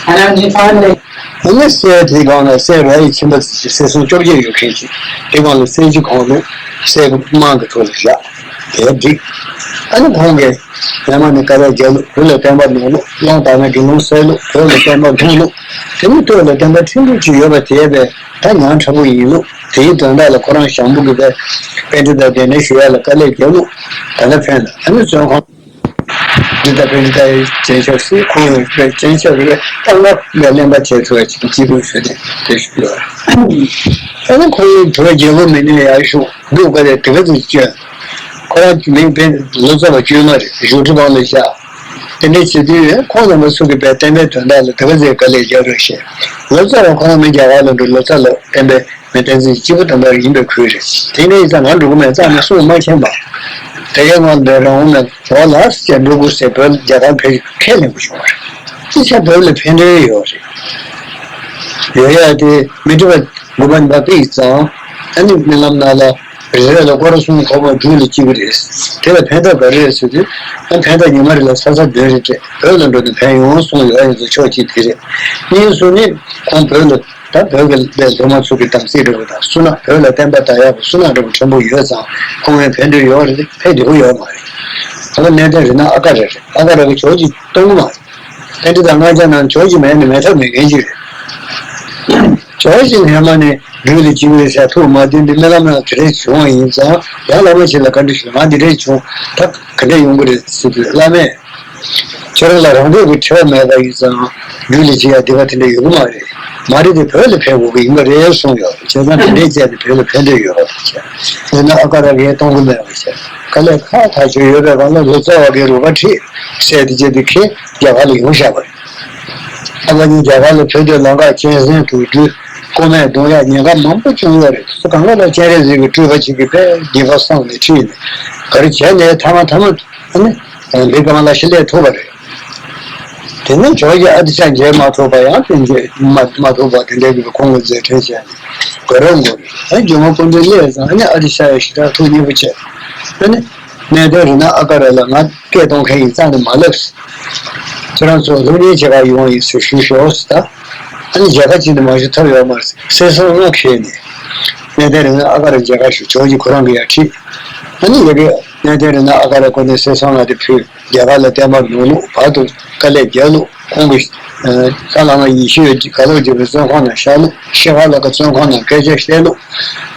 ཨ་ནི་སྲས་དེ་གང་ལ་སྲས་ར་ཡི་ཁྱིམ་པ་ཚོ་སྲས་སྲུང་བཅོ་བརྒྱད་ཡོད་མཁན་ཅིག་དེ་གང་ལ་སྲས་ཀྱི་གང་ལུགས་སྲས་ཀྱི་དམངས་ཀྱི་ཐོག་ལ་བཞག་དེ་འགྲིག་ཨ་ནི་ཁོང་གིས་ཡ་མ་ནི་དཀའ་ལས་རྒྱག་ལུགས། བོད་ལ་བསྟན་པ་ནོར་ལུགས། ཀློང་དར་ན་དགེ་སློང་གསོད་ལུགས། བོད་ལ་བསྟན་པ་སྒྲུང་ལུགས། དེ་ནི་སྟོད་ལ་བསྟན་པ་ཕྲན་བུ་ཅིག་ཡོད་པ་དེ་བས་ད་ཉག་ཕྲ་པོ་ཡིན་ལུགས། དེའི་དོན་དག་ལ་ཁོ་རང་ཞང་པོ་གིས་པཎྜི་ཏ་གདན་འདྲེན་ཞུ་ཡ་ལ་དཀའ་ལས་རྒྱག་ལུགས། ད་ལྟ་ཕན་ལ་ཨ་ནི་བཙོན་ཁང་འདི་ལྟ་བུའི་འདི་ལྟ་ཡི་སྤྱན་ཆབ་སྲིད། ཁོང་ཡང་སྤྱན་ཆབ་རེད། རྟག་ང་ལས་གླེན་པ་བྱས་ཚུལ་བ་ཅིག་གི་སྐྱིད་སྡུག་ཞུ་དེ་དེ་ཞུ་ཡོད། ཨ་ནི་ཁོང་ཡང་བོད་རྒྱལ་པོ་མིན་ནས་ཡར་ཞུ་འདུག་ག་རེ་དེ་ག་ཚོད་སྐྱོན། ཁོ་རང་གི་མིང་དཔེ་ལོ་ཙཱ་བ་བཅོས་མ་རེད། བཞུགས་ཁྲི་འཕང་ལ་བཞག་དེ་འདྲ་བྱེད་དུས་ཁོང་རྣམ་པ་ཚོ་གིས་པའི་བསྟན་པའི་དོན་དག་ལ་དེ་ག་ཚོད་དཀའ་ལས་རྒྱག་རོགས་ཞེས། ལོ་ཙཱ་བ་ཁོ་རང་མི་རྒྱ་གར་ལ་འགྲོ། ལོ་ཙཱ་ལ་བསྟན་པའི་མི་བསྟན་འཛིན་སྐྱེས་བུ་དམ་པ་ཡིན་པའི་ཁུལ་རེད། དེ་འདྲ་ཡིན་ཙང་ང་འགྲོ་གི་མེད་ཙང་ནས་གསུང་མ་མཁྱེན་པ། དེ་གའི་ངོ་འདི་རང་འོང་ནས་ཇོ་ལགས་ཟེར་འགྲོ་དགོས་ཟེར་བོད་རྒྱ་གར་ཕེབས་ཁས་ལེན་དགོས་བྱུང་བ་རེད། ཅི་བྱས་བོད་ལ་ཕན་ཐོགས་ཡོད་རེད། ཡོད་ཡ་དེ་མི་འགྲོ་བ་དགོས་པ་འདྲ་པོ་ཡིན་ཙང་ཨ་ནི་རྨི་ལམ་ནང་ལ། རེ་རེ་ལ་སྐོར་གསུམ་ཐོག་མ་སྦྲུལ་ལ་སྐྱེ་གི་རེད། དེ་ལ་ཕན་ཐོགས་ག་རེ་རེད་ཟེར་དུས། ཨ་ཕན་ཐོགས་ཉི་མ་རེ་ལ་ས་ས་བདུན་རེ་སྤྲད། བོད་ལ་འགྲོ་དུས་ཕན་ཡོང་གསུངས་ཡོད། ཡིན་ཙང་ཕྱོགས་གཅིག་དེ་རེད། གཉིས་སུ་ནི་ཁོང་བོད་ལ་ད་བོད་ཀྱི་ལས་སློབ་མ་ཚོ་གི་དམ་ཚིག་འདྲ་པོ་དང་བསོད་ནམས། བོད་ལ་བསྟན་པ་དར་ཡག་གི་བསོད་ནམས་འདྲ་པོ་ཕྲན་བུ་ཡོད་ཙང་ཁོང་ཡང་ཕན་ཐོགས་ཡོད་རེད། ཕན་བདེ་པོ་ཡོད་མ་རེད། ད་ག་གནས་བརྟན་རི་ནག་ཨ་ཀ་ར་རེད། ཨ་ཀ་ར་གི་ཇོ་བོ་རྗེ་གཏོང་གི་མ་རེད། ཨེ་འདྲ་དང་ལྔ་བརྒྱ་ནང་ཇོ་བོ་རྗེ་མེད་ནི་མེད་ཐབས་མེད་མཁན་ཅིག་རེད། ཇོ་བོ་རྗེ་སྔན་མ་ནས་སྦྲུལ་ལ་སྐྱེ་གི་རེད་ཟེར་ཐུགས་མ་བདེ་འདི་རྨི་ལམ་ནང་དེ་འདྲ་བྱུང་བ་ཡིན་ཙང་། ཡང་བླ་མ་ཞིག་ལ་བཀའ་འདྲི་ཞུས། ང་འདི་འདྲ་བྱུང་ད་ག་འདྲ་ཡོང་གི་རེད་ཟེར་དུས། བླ་མས་ཁྱེད་རང་ལ་རང་འདོད་ཀྱི་འཁྲི་བ་མེད་པ་ཡིན་ཙང་སྦྲུལ་ལ་སྐྱེ་ཡ་སྡིག་པ་དེ་འདྲ་ཡོད་གི་མ་རེད། མ་རེད་དེ་བོད་ལ་ཕེབས་དགོས་ཀྱི་ཡིན་པ་རེད་གསུངས་ཡོད་རེད། བྱས་ཙང་དེ་འདྲའི་བྱས་ཏེ་བོད་ལ་ཕན་ཐོགས་ཡོད་རེད་བྱས། ཡིན་ན་ཨ་ཀ་ར་གིས་གཏོང་གི་མེད་པ་བྱས། དཀའ་ལས་ཁག་ཐག་ཆོད་ཡོད་པའི་སྒང་ལ་ལོ་ཙཱ་བ་གིས་རུ་ཁག་ཁྲིད་བྱས་ཏེ་བྱས་ཏེ་ཁྱེད་རྒྱ་གར་ལ་ཡོང་བཞག་པ་རེད། ཨ་ཕ་གཉིས་རྒྱ་གར་ལ་ཕེབས་དུས་ལམ་ཁར་གཅན་གཟན་དུག་སྦྲུལ་རྐུན་མས་རྡུང་ཡག་ཉེན་ཁ་མང་པོ་བྱུང་ཡོད་རེད། སུ་གང་ག་ལ་སྤྱན་རས་གཟིགས་ཀྱི་སྤྲུལ་པ་ཅིག་གིས་དཔེ་སྡིག་པ་བསགས་ནས་ཁྲིད་ནས་ག་རེ་བྱས་ནས་མཐའ་མ་མཐའ་མ་ཨ་ནི་འདི་གང་ལ་ཤི་ལས་ཐུབ་པ་རེད། དེ་ནས་ཇོ་བོ་རྗེ་ཨ་ཏི་ཤ་མཇལ་མ་ཐུབ་པ་ཡང་བསྟན་རྒྱས་མ་མ་ཐུབ་པ་དེ་འདྲའི་གི་ཁོང་གི་མཛད་འཕྲིན་བྱས་ནས་དགོས་རབས་དགོས་རེད། ཨ་ནི་སྒྱུ་མ་སྐུ་ཕྲེང་སླེབས་ཙང་ཨ་ནི་ཨ་ཏི་ཤ་ཡང་ཞེ་དྲག་ཐུགས་མཉེས་པོ་བྱས། ཨ་ནི་གནས་བརྟན་རི་ནག་ཨ་ཀ་ར་ལ་ང་སྐད་གཏོང་མཁན་ཡིན་ཙང་ནི་མ་ལབ། ཁྱེད་རང་ཚོ་སློབ་གཉེར་བྱེད་གར་ཡོང་བ་ཡིན་ཟེར་ཞུས་ཤོག་ཟེར། ད་ཨ་ནི་མཇལ་ཁ་ཅིག་ནི་མ་ཞུ་ཐབས་ཡོད་མ་རེད། སེམས་བཟང་ངོ་ཁེལ་ནས་གནས་བརྟན་རི་ནག་ཨ་ཀ་ར་མཇལ་ཁ་ཞུ། ཇོ་བོ་རྗེ་ཁོ་རང་གིས་ཡར་ཁྲིད། ཨ་ནི་ཡ་གི་གནས་བརྟན་རི་ནག་ཨ་ཀ་ར་ཁོ་ནས་སེམས་བཟང་ང་དེ་ཕུལ། རྒྱ་གར་ལ་བསྟན་པ་ནོར་ལུགས། བར་དུ་དཀའ་ལས་རྒྱག་ལུགས། ཁོང་གིས་ས་བླ་མ་ཡེ་ཤེས་འོད་ཀྱིས་ག་ལོ་རྒྱལ་པོའི་བཙོན་ཁང་ནང་བཞག་ལུགས། ཤེས་རབ་ལགས་ཀྱིས་བཙོན་ཁང་ནང་སྐད་ཆ་བཤད་ལུགས།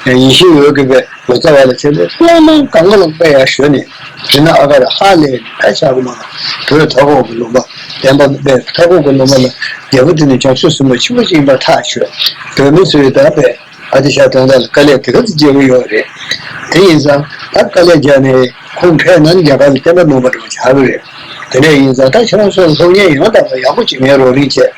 ཡེ་ཤེས་འོད་ཀྱིས་པའི་ལོ་ཙཱ་བ་ལ་བྱས་ཏེ་བླ་མ་གང་ག་ལ་དཔེ་ཡག་ཞུས་ནས་རི་ནག་ཨ་ཀ་ར་ཧ་ལས་ནས་ད་ཆག་གི་མ་རེད། བོད་མཐའ་འཁོབ་ཀྱི་ལུང་པ། བསྟན་པ་དཔེ་མཐའ་འཁོབ་ཀྱི་ལུང་པ་ལ་རྒྱལ་པོ་དེ་ནི་བྱང་ཆུབ་སེམས་དཔའ་ཆེན་པོ་ཅིག་ཡིན་པ་ཐག་ཆོད། བོད་མི་ཚོས་ད་དཔེ་ཨ་ཏི་ཤ་དོན་དག་ལ་དཀའ་ལས་དེ་ག་ཚོད་རྒྱག་གི་ཡོད་རེད། དེ་ཡིན་ཙང་ད་དཀའ་ལས་རྒྱག་ནས་ཁོང་ཕེབས་ན་རྒྱ་གར་ལ་བསྟན་པ་ནོར་བ་འདྲ་པོ་ཆགས་ཀྱི་རེད། དེ་འདྲ་ཡིན་ཙང་ད་ཁྱེད་རང་ཚོ་སློབ་གཉེར་ཡང་དག་པ་ཡག་པོ་ཅིག་ངས་རོགས་རེས་བྱས།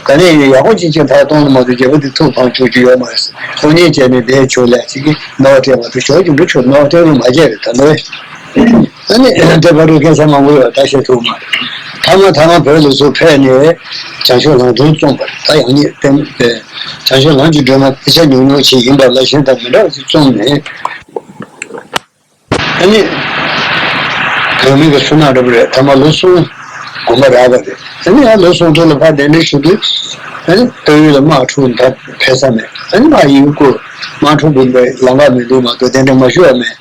ག་ནས་ཡིན་ཡག་པོ་ཅིག་ཅིག་ཕར་གཏོང་ལ་མ་གཏོགས་རྒྱལ་པོ་འདི་ཐུགས་ཕམ་བཅུག་རྒྱུ་ཡོད་མ་རེད། སློབ་གཉེར་བྱས་ནས་བསྡད་ཆོག་ལས་ཅིག་གིས་ནོར་བ་སྤྲད་མ་ཐུབ། ཞོགས་ཀྱི་འགྲོ་ཆོག་ནོར་བ་སྤྲད་རུང་མ་བརྗེད་རེད་ད་ནོར། ཨ་ནི་དེ་བར་དུ་སྐད་ཆ་མང་པོ་ཡོད་ད་བཤད་ཐུབ་མ་རེད། མཐའ་མ་མཐའ་མ་བོད་ལ་ཚུར་ཕེབས་ནས་བྱང་ཆུབ་ལམ་སྒྲོན་བརྩམས་པ་རེད། ད་ཡང་ཉིད་བསྟན་པའི་བྱང་ཆུབ་ལམ་གྱི་སྒྲོན་མ་དཔེ་ཆ་ཉུང་ཉུང་ཞིག་ཡིན་པ་ལ་གཞན་དང་མི་འདྲ་བ་ཞིག་བརྩམས་ནས། ཨ་ནི་ ནང་མི་གི་བསོད་ནམས་འདྲ་པོ་རེད། ཐ་མ་ལོ་གསུམ་དགོན་པ་རག་པ་རེད། ཨ་ནི་ཡང་ལོ་གསུམ་ཐོག་ལ་ཕར་གདན་འདྲེན་ཞུ་དུས། ཨ་ནི་ལྟ་བུ་ལ་དམག་འཁྲུག་ད་ཕེབས་ས་མེད། ཨ་ནི་མ་ཡིན་སྐོར་དམག་འཁྲུག་དགོན་པའི་ལམ་ཁ་མི་འདུག་མ་གཏོགས་གདན་འདྲེན་མ་ཞུ་བ་མེད།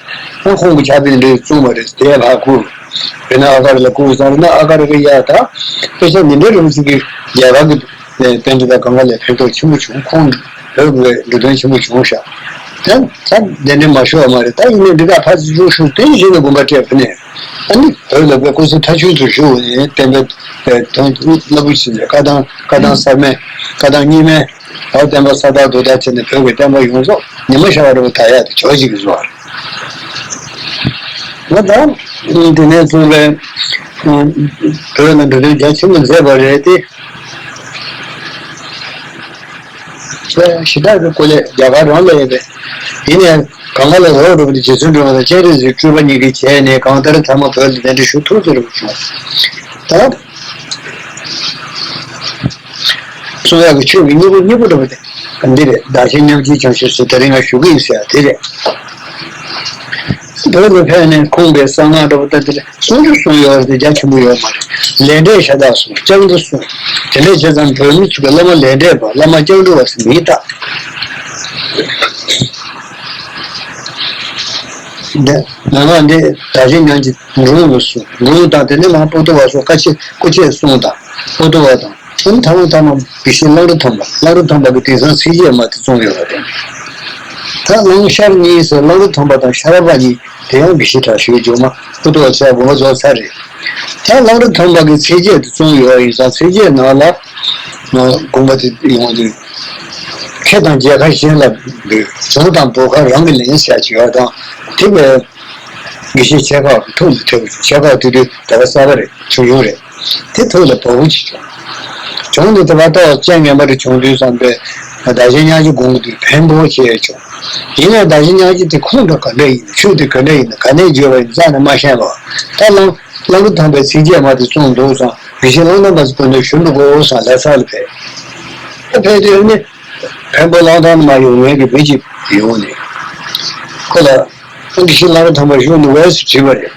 ཨ་ཁོང་གི་ཕྱག་དཔེ་འདི་བཙུགས་པ་རེད། དེ་ཕར་བསྐུར། དཔེར་ན་ཨ་ག་རི་ལ་བསྐུར་ཙང་རེད་ན། ཨ་ག་རི་གི་ཡ་ད་དཔེ་ཆ་འདི་འདྲའི་རིང་ཚིག་གི་རྒྱ་གར་གི་པཎྜི་ཏ་གང་ག་ལ་ཕན་ཐོགས་ཆེན་པོ་བྱུང་། ཁོང་བོད་ཀྱི་འགྲོ་དོན་ཆེན་པོ་བྱུང་ཤག་ད་ད་གདན་འདྲེན་མ་ཞུ་བ་མ་རེད། ད་ཡིན་ནའི་འདི་ག་ཕར་ཚུར་ཞུ་ཞུ་དེ་བཞིན་དུ་དགོན་པ་སྤྲད་པ་ནས། ཨ་ནི་བོད་ལ་དཔེ་སྐུ་ཚེ་མཐའ་མཇུག་ཏུ་བཞུགས་ནས་བསྟན་པའི་དོན་རླབས་པོ་ཆེ་བཀའ་ཐང་བཀའ་ཐང་གསར་མའི་བཀའ་ཐང་རྙིང་མའི་བར་བསྟན་པ་གསར་དར་དུ་དར་བྱས་ནས་བོད་ཀྱི་བསྟན་པ་ཡོངས་རྫོགས་ཉི་མ་ཤར་བ་རེད་པ། དར་ཡག་དེ་ཇོ་གཅིག་གི་བཟོ་བ་རེད། ང་ད་དེ་ནས་བཟུང་བའི་བོད་ལ་འགྲོ་དོན་རྒྱ་ཆེན་པོ་མཛད་པ་རེད་དེ། ཞེ་དྲག་གི་སྐོར་ལས་རྒྱ་གར་རང་ལ་ཡོད་པས། ཡིན་ནའི་གང་ག་ལ་རོགས་རོགས་ཀྱི་རྗེ་བཙུན་སྒྲོལ་མ་དང་སྤྱན་རས་གཟིགས་སྤྲུལ་པ་གཉིས་ཀྱིས་བྱས་ནས་གང་ལྟར་ཐ་མ་བོད་ལ་གདན་འདྲེན་ཞུ་ཐུབ་ཚོད་རེད་བྱུང་། ད་གསུང་ཡག་གི་ཆོས་ཀྱི་སྙིང་པོ་གཉིས་པོ་འདྲ་པོ་དེ་འདི་རེད། བདག་གཞན་མཉམ་བརྗེའི་བྱང་ཆུབ་སེམས། དེ་རིང་ང་ཞུ་གི་ཡིན་ཟེར་ཡག་དེ་རེད། བོད་ལ་ཕེབས་ནས་ཁོང་གིས་གསང་སྔགས་འདྲ་པོ་ད་འདི་རེད། གསུང་རྒྱུ་གསུང་ཡོད་རེད་དེ་རྒྱ་ཆེན་པོ་ཡོད་མ་རེད། ལས་འབྲས་ཤ་སྟག་གསུང་། སྐྱབས་འགྲོ་གསུང་། དེ་འདྲས་བྱས་ཙང་བོད་མི་ཚོ་གི་བླ་མ་ལས་འབྲས་པ། བླ་མ་སྐྱབས་འགྲོ་བ་ཟེར་མི་རྟག་འདི་ང་ང་འདི་བདག་གཞན་མཉམ་བརྗེ་འབྲུ་གསུང་། འབྲུ་དང་དེ་ནས་མ་པོ་ཏོ་བ་སོགས་སྐུ་མཆེད་གསུང་དང་པོ་ཏོ་བ་དང་། ཨ་ནི་ཐ་མ་ཐ་མ་དགེ་བཤེས་གླང་རི་ཐང་པ། གླང་རི་ཐང་པ་གི་དེང་སང་ཚིགས་བཅད་མ་དེ་བཙོང་ཡོད་པ་རེད། ད་གླང་ཤར་གཉིས་ཟེར། གླང་རི་ཐང་པ་དང་ཤར་པ་གཉིས་དེ་ཡང་དགེ་བཤེས་དྲག་ཤོས་ཇོ་མ་ཨུ་ཏུ་ཝ་ཚལ་དགོངས་པ་རྫོགས་ཚར་རེད། ད་གླང་རི་ཐང་པ་གི་ཚིགས་བཅད་དེ་བཙོང་ཡོད་པ་ཡིན་ཙང་། ཚིགས་བཅད་ནང་ལ་དགོངས་པ་དེ་ཡོང་དུས། ཁེ་དང་མཇལ་ཁ་གཞན་ལ་འབུལ། གྱོང་དང་བོར་ཁ་རང་གིས་ལེན་ཟེར་གྱི་ཡོད་དང་། དེ་བས། དགེ་བཤེས་ཆེ་ཁག་གི་ཐུགས་ལ་ཐེབས། ཆེ་ཁག་དེ་དུས་ད་ག་ས་ག་རེད། ཆུང་ཆུང་རེད། དེ་ཐུགས་ལ་བབ་པོ་ཅིག་བྱུང་། བྱུང་ནས་དེ་བར་ཏོག་ཙམ་ངན་པ་རེ་བྱུང་དུས་ཙམ་པས་བདག་གཞན་མཉམ་བརྗེ་དགོངས་ཀྱི་དུས་ཕན་པོ་ཆེ་བྱུང་། ཡིན་ནའི་བདག་གཞན་མཉམ་བརྗེ་དེ་ཁུངས་དེ་ག་འདྲ་ཡིན། ཆོས་དེ་ག་འདྲ་ཡིན། ག་ནས་བརྗོད་པ་ཡིན་རྩ་ནས་མ་ཤེས་པ། ད་གླང་གླང་རི་ཐང་པའི་ཚིགས་བཅད་མ་དེ་བཙོང་འདུག་ཙང་། དགེ་བཤེས་གླང་རི་ཐང་པ་ཚོ་དགོན་དུ་ཞུ་འགྲོ་དགོས་ཙང་ལྷ་ས་ལ་ཕེབས། ད་ཕེབས་དུས་ནི། བོན་པོ་གླང་ཐང་ནས་མར་ཡོང་མཁན་གྱི་མི་གཅིག་ཡོང་ནས། ཁོ་ལ། ཨ། དགེ་བཤེས་གླང་རི་ཐང་པ་བཞུགས་འདུག་གས་ཟེར་དྲིས་པ་རེད།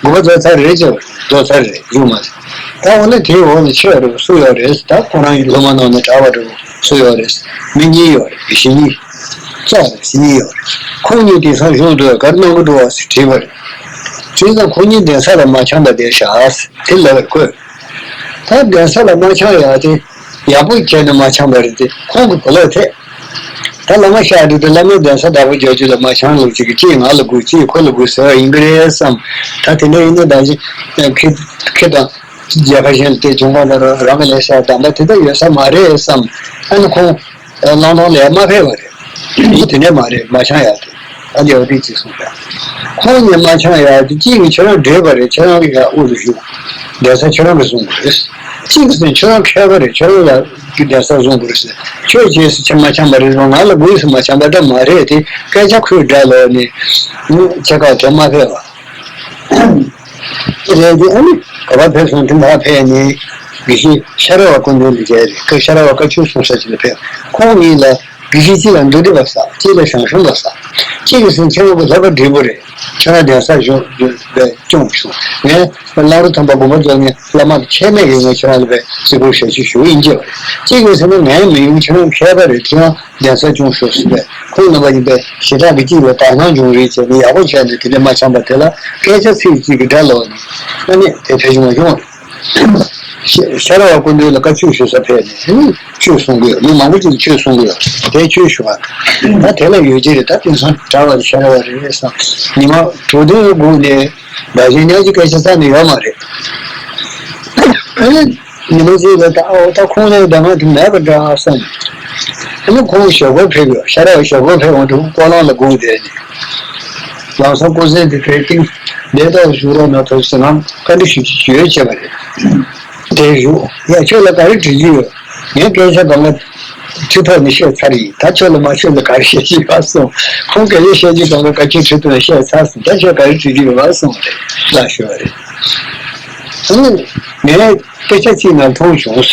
དགོངས་པ་རྫོགས་ཚར་རེད་ཟེར་བ་རེད། རྫོགས་ཚར་རེད། བཞུགས་མ་ཟེར། ད་འོ་ན་དེའི་འོག་ལ་ཆེ་བ་རེད་པ། སུ་ཡོད་རེད་ཟེར། ད་ཁོ་རང་གི་སློབ་མ་ནང་ནས་གྲྭ་པ་རེད་པ། སུ་ཡོད་རེད་ཟེར། མི་གཉིས་ཡོད་རེད། དགེ་བཤེས་གཉིས། ཙོག་རེད་ཟེར། གཉིས་ཡོད་རེད། ཁོང་གཉིས་དེང་སང་བཞུགས་འདུག་གས། ག་རེ་གནང་གི་འདུག་གས་ཟེར་དྲིས་པ་རེད། དྲིས་ཙང་ཁོང་གཉིས་གདན་ས་ལ་མ་འཆམ་པ་བསྡད་ཤག་ཟེར་དེ་ལབ་པ་རེད་ཁོས། ད་གདན་ས་ལ་མ་འཆམ་ཡག་དེ་ཡག་པོ་བྱས་ནས་མ་འཆམ་པ་རེད་དེ། ཁོང་གི་གོ་ལོག་ཐད། ད་བླ་མ་ཤར་དུས་དེ་བླ་མའི་གདན་ས་བདག་པོ་རྒྱག་རྒྱུ་ལ་མ་འཆམ་ལུགས་ཅིག་གིས་གཅིག་ང་ལ་དགོས། གཅིག་ཁོ་ལ་དགོས་ཟེར་བ་ཡིན་གྱི་རེད་བསམ། ད་དེ་འདྲ་ཡིན་ན་ད་ཅི་ཁེ་ཁེ་དང་མཇལ་ཁ་གཞན་དེ་བྱུང་བ་ལ་རང་གི་ལས་བྱ་གདམས་པ་དེ་འདྲ་ཡོད་ས་མ་རེད་བསམ། ཨ་ནི་ཁོང་གླང་ཐང་ལ་མ་ཕེབས་པ་རེད། མི་དེ་འདྲ་མ་རེད། མ་འཆམ་ཡག་དེ། ཨ་འདི་འོ་དེ་ཅིག་གསུངས་པས། ཁོང་གཉིས་མ་འཆམ་ཡག་དེ། གཅིག་གིས་ཁྱོད་རང་བགྲེས་པ་རེད། ཁྱོད་རང་གི་ཡར་དབུ་ལ་བཞུགས། གདན་ས་ཁྱོད་རང་གིས་བཟུང་དགོས་རེད། གཅིག་གིས་ཟེར་ཁྱོད་རང་མཁས་པ་རེད། ཁྱོད་རང་ལ་གི་གདན་ས་བཟུང་དགོས་རེད་ཟེར། ཁྱོད་རྗེས་སུ་ཁྱེད་མ་འཆམ་པ་རེད། ང་ལ་དགོས་ཟེར་མ་འཆམ་པ་འདྲ་མ་རེད་དེ། སྐད་ཆ་ཁོས་སྒྲ་ལོག་ནས་ཆེ་ཁག་དེ་མ་ཕེབས་པ་རེད་དེ། ཨ་ནི་ག་པར་ཕེབས་སོང་དེ། མར་ཕེབས་ནས་དགེ་བཤེས་ཤ་ར་བ་སྐུ་མདུན་ལ་མཇལ་རེད། ཤ་ར་བ་བཀའ་ཆོས་གསུང་ས་ཅིག་ལ་ཕེབས། ཁོང་གཉིས་ལ། དགེ་བཤེས་གཅིག་ལ་མདོ་སྡེ་པ་བསགས། གཅིག་ལ་ཞང་ཞུང་པ་བསགས། གཅིག་གིས་ཟེར། ཁྱེད་རང་གི་བསླབ་པ་འགྲིག་པོ་རེད། ཁྱེད་རང་གདན་ས་བཞུགས་པའི་སྐྱོང་བྱུང་། ངས་གླང་རི་ཐང་པ་དགོངས་པ་རྫོགས་ནས་བླ་མ་གི་ཁྱད་མེད་ཀྱི་ངས་ཁྱེད་རང་ལ་བའི་བརྩི་བཀུར་ཞལ་ཆད་ཞུ་ཡིན་གྱི་རེད། གཅིག་གིས་ཟེར་ན་ངས་མི་ཡོང་། ཁྱེད་རང་མཁས་པ་རེད། ཁྱེད་རང་གདན་ས་སྐྱོང་ཤོག་ཟེར་བས། ཁོང་རྣམ་པ་གཉིས་པས་ཞེ་དྲག་གི་གཅིག་ལ་དག་སྣང་བྱུང་རེད་བྱས་ནས་ཡག་པོ་བྱས་ནས་དེ་འདྲ་མ་འཆམ་པ་དེ་ལ་སྐད་ཆ་ཚིག་གཅིག་གི་སྒྲ་ལོག་ནས་ཨ་ནི་དེ་ཕལ་ཆེར་མ་བྱུང་བ་རེད། ཤ་ཤ་ར་བ་སྐུ་མདུན་ལ་བཀའ་ཆོས་ཞུ་ས་ཕེབས་ནས་ཨ་ནི་ཆོས་གསུང་གི་ཡོད། མི་མང་པོ་ཅིག་ཆོས་གསུང་གི་ཡོད། དེ་ཆོས་ཞུ་བ་ད་དེ་ལ་ཡོད་ཀྱི་རེད། ད་དེང་སང་གྲྭ་པ་རེད། ཤ་ར་བ་རེད་བསམ། ཉི་མ་དྲུག་བདུན་སྒུག་ནས་བདག་གཞན་མཉམ་བརྗེའི་སྐད་ཆ་རྩ་ནས་ཡོད་མ་རེད། ཨ་ནི་ཉི་མ་གཅིག་ལ་ད་ཨོ་ད་ཁོང་ལ་གདམས་ངག་དེ་མེད་པ་འདྲ་བསམ། ཨ་ནི་ཁོང་ཞབས་སྐོར་ཕེབས་ཡོད། ཤ་ར་བ་ཞབས་སྐོར་ཕེབས་འོང་དུས་ཁོ་སྐོར་ལམ་ལ་སྒུག་བསྡད་ནས། ལམ་སང་སྐུ་མཚན་དེ་དེར་བཏིང་། བདེ་ཏོག་བཞུགས་རོགས་གནང་ཐོག་ཟེར་ང་བཀའ་འདྲི་ཞུ་རྒྱུ་ཡོད་བྱས་པ་རེད། དེར་བཞུགས། ཡ་ཁྱོད་ལ་ག་རེ་དྲི་རྒྱུ་ཡོད། ངས་སྐད་ཆ་གང་ག་ཁྲི་ཐོག་ནས་བཤད་ཚར་ཡིན། ད་ཁྱོད་ལ་མ་ཁྱོད་ལ་ག་རེ་བཤད་རྒྱུ་ཡོད་པ་གསུངས། ཁོང་སྐད་ཆ་བཤད་རྒྱུ་གང་ག་བཀའ་ཆོས་ཁྲི་ཐོག་ནས་བཤད་ཚར་སོང་། ད་ཁྱོད་ག་རེ་དྲི་རྒྱུ་ཡོད་པ་གསུངས་རེད། ལགས་ཞུ་བ་རེད། ཨ་ནི་ངས་དཔེ་ཆ་གཅིག་ནང་མཐོང་བྱུང་།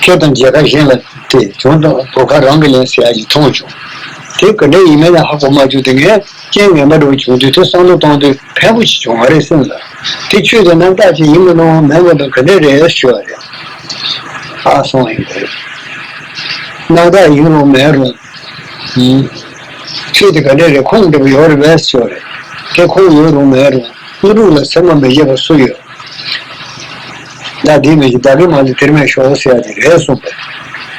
ཁེ་དང་མཇལ་ཁ་གཞན་ལ་དེ་གྱོང་དང་བོར་ཁ་རང་གིས་ལེན་ཟེར་ཡ་ཞིག་མཐོང་བྱུང་། དེ་ག་འདྲ་ཡིན་མིན་ལ་ཧ་གོ་མ་བྱུང་། དེ་ངས་རྐྱེན་ངན་པ་འདྲ་བོ་བྱུང་དུས་དེ་བསམ་བློ་གཏོང་དུས་ཕན་པོ་ཞིག་བྱུང་བ་རེད་སེམས་ལ། དེ་ཆོས་དེ་རྣམ་དག་ཅིག་ཡིན་མིན་ལོང་མེད་པ་དང་ག་འདྲ་རེད་ཞུ་བ་རེད། ཨ་སོང་ཡིན་པ་རེད། རྣམ་དག་ཡིན་རུང་མེད་རུང་། ཆོས་དེ་ག་འདྲ་རེད། ཁུངས་འདྲ་བོ་ཡོད་རེད་པས་ཞུ་བ་རེད། དེ་ཁུངས་ཡོད་རུང་མེད་རུང་། བློ་ལུགས་ལ་སེམས་པ་མི་བྱེད་པ་སུ་ཡོད། ད་འདི་མི་ཤེས། བདག་གི་མ་ལུས་དེར་མེད་ཤོག་ཟེར་ཡ་དེ་རེད་གསུངས་པས།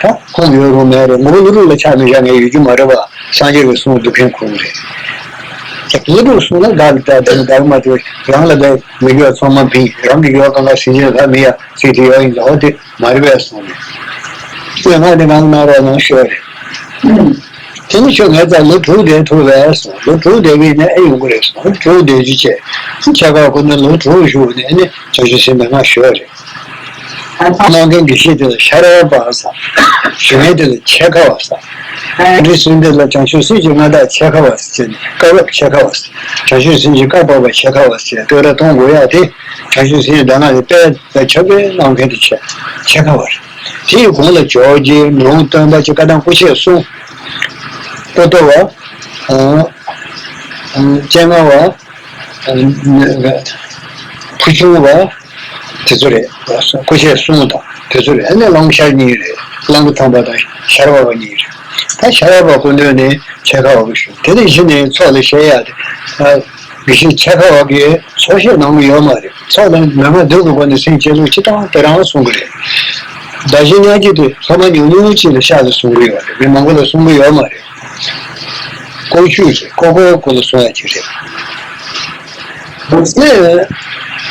ད་ཁུངས་ཡོད་རུང་མེད་རུང་། ངོ་བོ་བློ་ལུགས་ལ་ཆགས་མི་བཞག་མཁན་ཡོད་རྒྱུ་མ་རེད་པ། སངས་རྒྱས་ཀྱི་གསུང་སྡུག་མཁན་ཁོ་རང་རེད། ད་བློ་ལུགས་གསུངས་ན་བདག་ལ་ད་དེ་བདག་མ་དེ་རང་ལ་བས་མི་དགེ་བ་ཚང་མ་ཕིང་། རང་གི་དགེ་བ་གང་ག་ཟིན་བྱས་ལྷ་མི་ཡ་ཚིག་དེ་ཡོད་ཡིན་ལ། འོ་དེ་མ་རེད་པས་གསུངས་ནས། དེ་ང་དེ་ངང་གནང་རོགས་གནང་ཞུ་བ་རེད། དེ་ནི་ཁྱོད་ངའི་རྩར་ལོ་དྲུག་བསྡད་ཐུབ་པས་གསུངས། ལོ་དྲུག་བསྡད་པ་ཡིན་ན་ཨེ་ཡོང་གི་རེད་གསུངས། ལོ་དྲུག་བསྡད་རྒྱུ་བྱས། ཁྱེད་ཀ་ཁོ་ན་ལོ་དྲུག་བཞུགས་ནས་ནི་བྱང་ཆུབ་སེམས་དཔའ་ང་ཞུ་བ་རེད། གནང་མཁན་དགེ་བཤེས་དེ་ལ་ཤ་ར་བ་ཟེར། ཞུ་མཁན་དེ་ལ་འཆད་ཁ་བ་ཟེར། བཀའ་དྲིན་སྲུང་དེ་ལ་བྱང་ཆུབ་སེམས་ཀྱི་མངའ་བདག་འཆད་ཁ་བ་ཟེར་ནས། བཀའ་བབས་འཆད་ཁ་བ་ཟེར། བྱང་ཆུབ་སེམས་ཀྱི་བཀའ་བབས་པ་འཆད་ཁ་བ་ཟེར། བསྟོད་ར་གཏོང་དགོས་ཡ་དེ། བྱང་ཆུབ་སེམས་ཀྱི་གདམས་ངག་ལ་དཔེ་ལ་ཁྱབ་པའི་གནང་མཁན་དེ་འཆད་འཆད་ཁ་བ་རེད། དེའི་གོང་ལ་ཇོ་བོ་རྗེ་མི་ལོ་སྟོན་པ་བཅས་བཀའ་གདམས་སྐུ་མཆེད་གསུམ། པོ་ཏོ་བ། སྤྱན་སྔ་བ། ཕུ་ཆུང་བ། དེ་ཚོ་རེད། སྐུ་མཆེད་གསུམ་དང་དེ་ཚོ་རེད། ཨ་ནི་གླང་ཤར་གཉིས་རེད། གླང་གི་ཐང་པ་དང་ཤར་བ་བ་གཉིས་རེད། ད་ཤར་བ་བ་སྐུ་མདུན་ནས་འཆད་ཁ་བ་གི་ཞུ། དེ་ནས་གཞི་ནས་ཚོགས་ལ་བཤད་ཡ་དེ། དགེ་བཤེས་འཆད་ཁ་བ་གིས་ཚོགས་བཤད་གནང་གི་ཡོད་མ་རེད། ཚོགས་ལ་མི་མ་འདུག་གི་སྒོ་ནས་སེམས་བསྐྱེད་ལུགས་སྤྱི་དང་དེ་རང་གསུང་གི་རེད། བདག་གཞན་མཉམ་བརྗེ་དེ་སློབ་མ་ཉུང་ཉུང་ཅིག་ལ་ཤག་ལ་གསུང་གི་ཡོད་རེད། མི་མང་པོ་ལ་གསུང་གི་ཡོད་མ་རེད། ཀོ་ཆུས་རེད། ཀོ་ཀོ་ཀོ་ལ་གསུང་ཡ་ཅིག་རེད།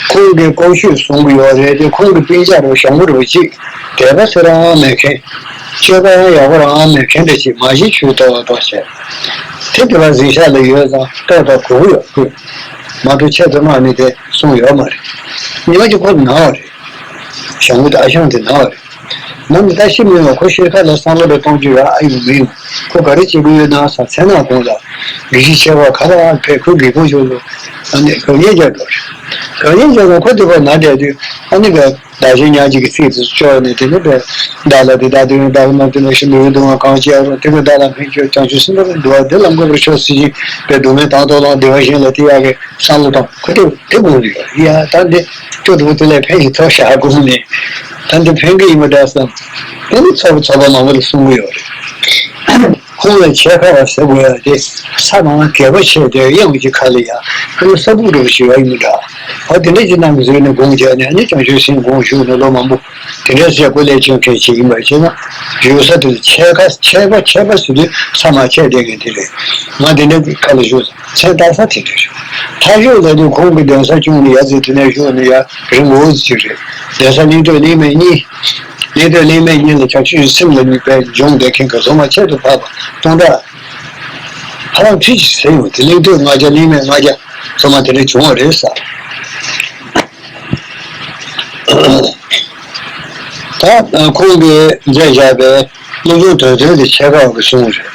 ཁོང་གིས་ཀོ་ཆུས་གསུང་གི་ཡོད་རེད་དེ། ཁོང་གི་སྤུན་ཀྱག་རུ་ཞང་པོ་རུ་གཅིག་དད་པ་ཚེ་རང་མེད་མཁན། སྤྱོད་པ་ཡང་ཡག་པོ་རང་མེད་མཁན་འདྲ་ཅིག་མ་གཞི་ཆོས་ལྟ་བ་ལྟོགས་བྱས། དེ་དེ་བ་གཟིགས་ཤག་ལ་ཡོད་ཙང་ལྟོགས་ལྟོགས་གོ་གི་ཡོད་ཁུལ། མ་གཏོགས་ཆེད་དུ་མ་ནི་དེ་གསུང་ཡོད་མ་རེད། ཉི་མ་གཅིག་ཁོ་ན་བ་རེད། ཞང་པོ་དེ་ཨ་ཞང་དེ་ན་བ་རེད། ནམ་ད་ཤི་མི་ཡོང་། ཁོ་ཤི་ཁ་ལ་བསམ་བློ་རེ་གཏོང་རྒྱུ་ཡོད་ཨ་ཡོད་མི་ཡོང་། ཁོ་ག་རེ་བྱེད་ཀྱི་ཡོད་ན་ས་མཚན་ནག་གོང་ལ་དགེ་བཤེས་ཆེ་བ་ག་ལ་ཕེབས། ཁོའི་དགེ་སྐོང་ཞུ་ལོ། ཨ་ནི་དགག་ཉེས་རྒྱག་འགྲོ་རེད། དགག་ཉེས་རྒྱག་ན་ཁོ་དེ་བ་ན་བསྡད་དུས་ཨ་ནི་བས་བདག་གཞན་མཉམ་བརྗེ་གི་ཚིག་དེ་ཚོ་བཅོས་ནས། དེ་ནི་བས་བདག་ལ་དེ་བདག་དེ་ཡང་བདག་གི་མ་དེ་ལ་ཤི་མི་ཡོང་དུས་ང་གང་བྱེད་ཨ་རུང་དེ་བས་བདག་ལ་ཕན་ཆོད་བྱང་ཆུབ་སེམས་དཔའ་འདུལ་བ་འདི་ལ་མགོན་པར་ཤོག་ཟེར་གྱིན་པའི་སྡུག་བསྔལ་དང་ཐོག་ལ་བདེ་བ་གཞན་ལ་སྟེར་ཡག་གི་བསམ་བློ་དང་ཁོ་དེ་དེ་དགོངས་ཀྱི་ཡོད། ཡ་ད་འདི་ཁྱོད་དུ་དེ་ལས་ཕན་ཞིག་ཐོབ་ཤག་དགོངས་ནས། ད་འདི་ཕན་གི་ཡིན་པ་འདྲ་བསམ། དེ་ནི་ཚོགས་པ་ཚོགས་པ་མང་པོ་ལ་གསུང་གི་ཡོད་རེད། ཁོང་ལ་འཆད་ཁ་བ་ཟེར་དགོས་ཡ་དེ་ས་ནང་གད་པ་ཆད་དེ་གཡང་གི་ཁ་ལ་ཡ་ཁོ་ལ་ས་ཕུག་འགྲོ་བ་ཞིག་ཡོད་ཡིན་པ་འདྲ། ཨ་དེ་འདྲ་ཅིག་གནང་གི་ཟེར་ནས་དགོངས་བྱས་ནས་ཨ་ནི་བྱང་ཆུབ་སེམས་དགོངས་ཞུས་ནས་ལོ་མང་པོ། དེ་འདྲ་ཟེར་དགོས་ལས་ཆེན་མཁན་ཞིག་ཡིན་པར་བྱས་ན། ཡུལ་ས་དེ་ལ་འཆད་ཁ་འཆད་པ་འཆད་པ་ཟེར་དུས་ས་མ་ཆད་བསྡད་མཁན་དེ་རེད། ང་དེ་འདྲ་གི་ཁ་ལ་བཞུགས་མཚན་བཏགས་ས་དེ་འདྲ་རེད། མཐའ་མཇུག་ལ་དུས་ཁོང་གི་གདན་ས་སྐྱོང་ནས་ཡ་ཟེར་དེ་ནས་བཞུགས་ནས་ཡ་རིང་པོ་ཅིག་རེད། གདན་ས་གླིང་སྟོད་གླིང་སྨད་གཉིས། གླིང་སྟོད་གླིང་སྨད་གཉིས་ལ་བྱང་ཆུབ་སེམས་ལ་དམིགས་པའི་སྦྱོང་བསྡད་མཁན་གྱི་སློབ་མ་ཁྱད་དུ་འཕགས་པ་སྟོང་ཕྲག་ཧ་ལམ་ཁྲི་གཅིག་ཟིན་ཡོད་དེ། གླིང་སྟོད་ལྔ་བརྒྱ་གླིང་སྨད་ལྔ་བརྒྱ་སློབ་མ་དེ་འདྲ་བྱུང་བ་རེད་ཟེར། ད་ཁོང་གིས་མཛད་བཞག་པའི་སློབ་སྦྱོང་དོན་ཚན་དེ་འཆད་ཁ་བ་གི་གསུང་རེད།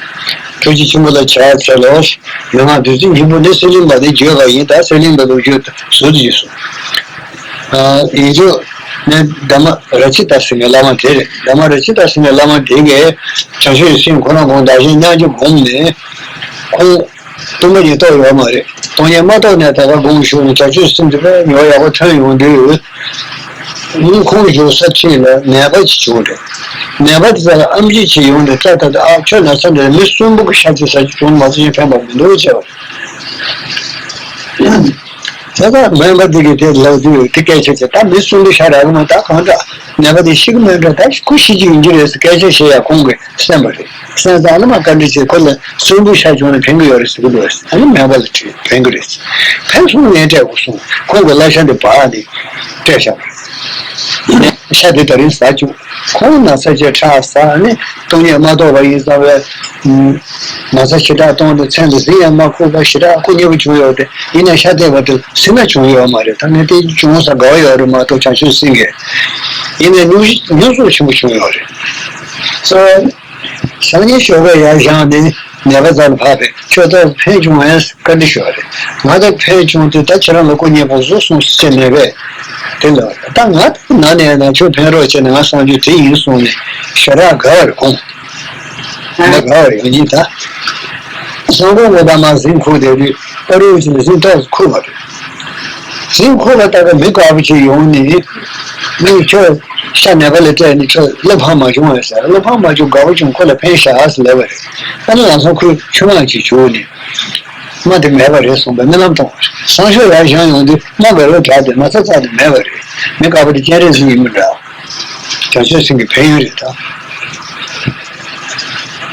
ཐུགས་རྗེ་ཆེན་པོ་ལ་ཕྱག་འཚལ་ལོ། མན་ངག་བདུད་རྩི་སྙིང་པོ་འདི་གསེར་གླིང་པ་ནས་བརྗོད་པ་ཡིན། ད་གསེར་གླིང་པ་ལ་བརྗོད་ཟུར་དུ་ཞུས་སོང་། ཡིན་རྒྱུ་ནི་ད་མ་ར་ཅི་ཏ་ཟེར་མཁན་བླ་མ་དེ་རེད། ད་མ་ར་ཅི་ཏ་ཟེར་མཁན་བླ་མ་དེ་གིས་བྱང་ཆུབ་ཀྱི་སེམས་ཁོ་རང་དགོངས། བདག་གཞན་མཉམ་བརྗེ་བསྒོམས་ནས་ཁོང་སྟོང་ཉིད་རྟོགས་ཡོད་མ་རེད། སྟོང་ཉིད་མ་རྟོགས་ནས་ད་ག་དགོངས་ཞུས་ནས་བྱང་ཆུབ་སེམས་དེ་དཔེ་ཉོ་ཡག་པོ་ཐོན་ཡོང་དུས། ཁོང་བཞུགས་ས་འཁྲིས་ལ་ནད་པ་ཅིག་བྱུང་རེད། ནད་པ་དེ་ཚོ་ལ་ཨེམ་ཆི་ཅིག་ཡོང་ནས་ལྟ་ལྟ་དུས། ཨ་ཁྱོད་ན་ཚ་འདྲ། མི་གསོན་པོ་གི་ཤ་ཅིག་ཟ་རྒྱུ་བྱུང་མ་གཏོགས་གཞན་ཕན་པ་མི་འདུག་ཅེས་པ་རེད། དེ་ལྟར་སྨན་པ་འདི་གིས་དེ་ལབ་དུས་དེ་སྐད་ཆ་བྱས། ད་མི་གསོན་པོ་ཤ་རག་གི་མ། ད་གང་འདྲ་ནད་པ་དེ་ཤི་གི་མེད་འགྲོ། ད་ཁོ་ཤི་རྒྱུ་ཡིན་རྒྱུ་རེད་ཟེར་སྐད་ཆ་བཤད་ཡ་ཁོང་གིས་གསན་པ་རེད། གསན་ཙང་ཨ་ནི་མ་བཀའ་འདྲི་བྱས། ཁོ་ལ་གསོན་པོ་ཤ་བྱུང་ན་ཕན་གི་ཡོད་རེད་ཟེར་གི་འདུག་ཟེར། ཨ་ནི་སྨན་པ་ལ་དྲིས། ཕན་གི་རེད་ཟེར། ཕན་སོང་ངས་སྤྲད་དགོས་གསུངས། ཁོང་གི་བསླབ་བྱ་འདི་འབག་ནས་སྤྲད་བཞག་པ་རེད། ཤ་དེ་ད་རིང་ཟ་བཅུག་ཁོང་ན་ཚ་ཅིག་ཁྲག་ཟ་ནས་སྟོང་ཉིད་མ་རྟོགས་པ་ཡིན་བསམ་པའི་ན་ཚ་ཞེ་དྲག་གཏོང་སྟེ་མཚན་དུ་གཟིགས་ཡང་མ་ཁུག་པ་ཞེ་དྲག་ཁོ་མཉེས་པོ་བྱུང་ཡོད་དེ། ཡིན་ན་ཤ་བལྟས་པ་དེ་སྲིད་ན་བྱུང་ཡོད་མ་རེད། ད་ངས་དེ་བྱུང་ས་དགའ་བ་ཡོད་རེད་མ་གཏོགས་བྱང་ཆུབ་སེམས་ཀྱི། ཡིན་ནའི་སྙུང་སྙུང་གསོ་ཆེན་པོ་བྱུང་ཡོད་རེད། སོ། སང་ཉིན་ཞོགས་པ་ཡར་བཞེངས་ནས་ནད་པ་རྩ་ལ་ཕབ་པས། ཁྱོད་ལྟར་ཕན་བྱུང་ངས་བཀའ་འདྲི་ཞུ་བ་རེད། ང་ལྟར་ཕན་བྱུང་དུས་ད་ཁྱེད་རང་ལ་སྐུ་མཉེས་པོ་བཟོ་སོང་ཟེར་ནས་པས། དེ་ལ་ད་ང་ལྟར་ན་ནས་ན་ཁྱོད་ཕན་རོགས་བྱས་ནས་ང་གསང་རྒྱུ་དེ་ཡིན་གསུངས་ནས་ཞེ་དྲག་དགའ་བ་རེད་ཁོང་། ང་དགའ་བ་རེད་ཡང་ཡིན་ད། སང་དགོང་དགོང་དག་མར་གཟིམ་ཁུག་བསྡད་དུས་ཨ་རུ་ཅིག་ལ་གཟིམ་ཏོག་ཙམ་ཁུག་པ་རེད། གཟིམ་ཁུག་པ་ལྟ་ག་མི་དཀར་པོ་ཅིག་ཡོང་ནས། མི་ཁྱོད་ཤ་ནད་པ་ལ་སྤྲད་ནས་ཁྱོད་བློ་ཕམ་མ་བྱུང་བས་ཟེར། བློ་ཕམ་མ་བྱུང་། དགའ་པོ་བྱུང་། ཁོ་ལ་ཕན་བཞག་ཟེར་ལབ་པ་རེད། ཨ་ནི་ལམ་སང་ཁོས་ཆུ་མང་ཅིག་བྱུགས་ནས། རྨ་དེ་མེད་པ་རེད་གསུངས་པའི་སྨོན་ལམ་གཏོང་བ་རེད། སང་ཞོགས་ཡར་བཞེངས་ཡོང་དུས་རྨ་དགའ་རབ་དྲག་སྟེ་ན་ཚ་ཚ་དེ་མེད་པ་རེད། མི་དཀར་པོ་དེ་སྤྱན་རས་གཟིགས་ཡིན་མིན་འདྲ། བྱང་ཆུབ་སེམས་ཀྱི་ཕན་ཡོན་རེད་ད།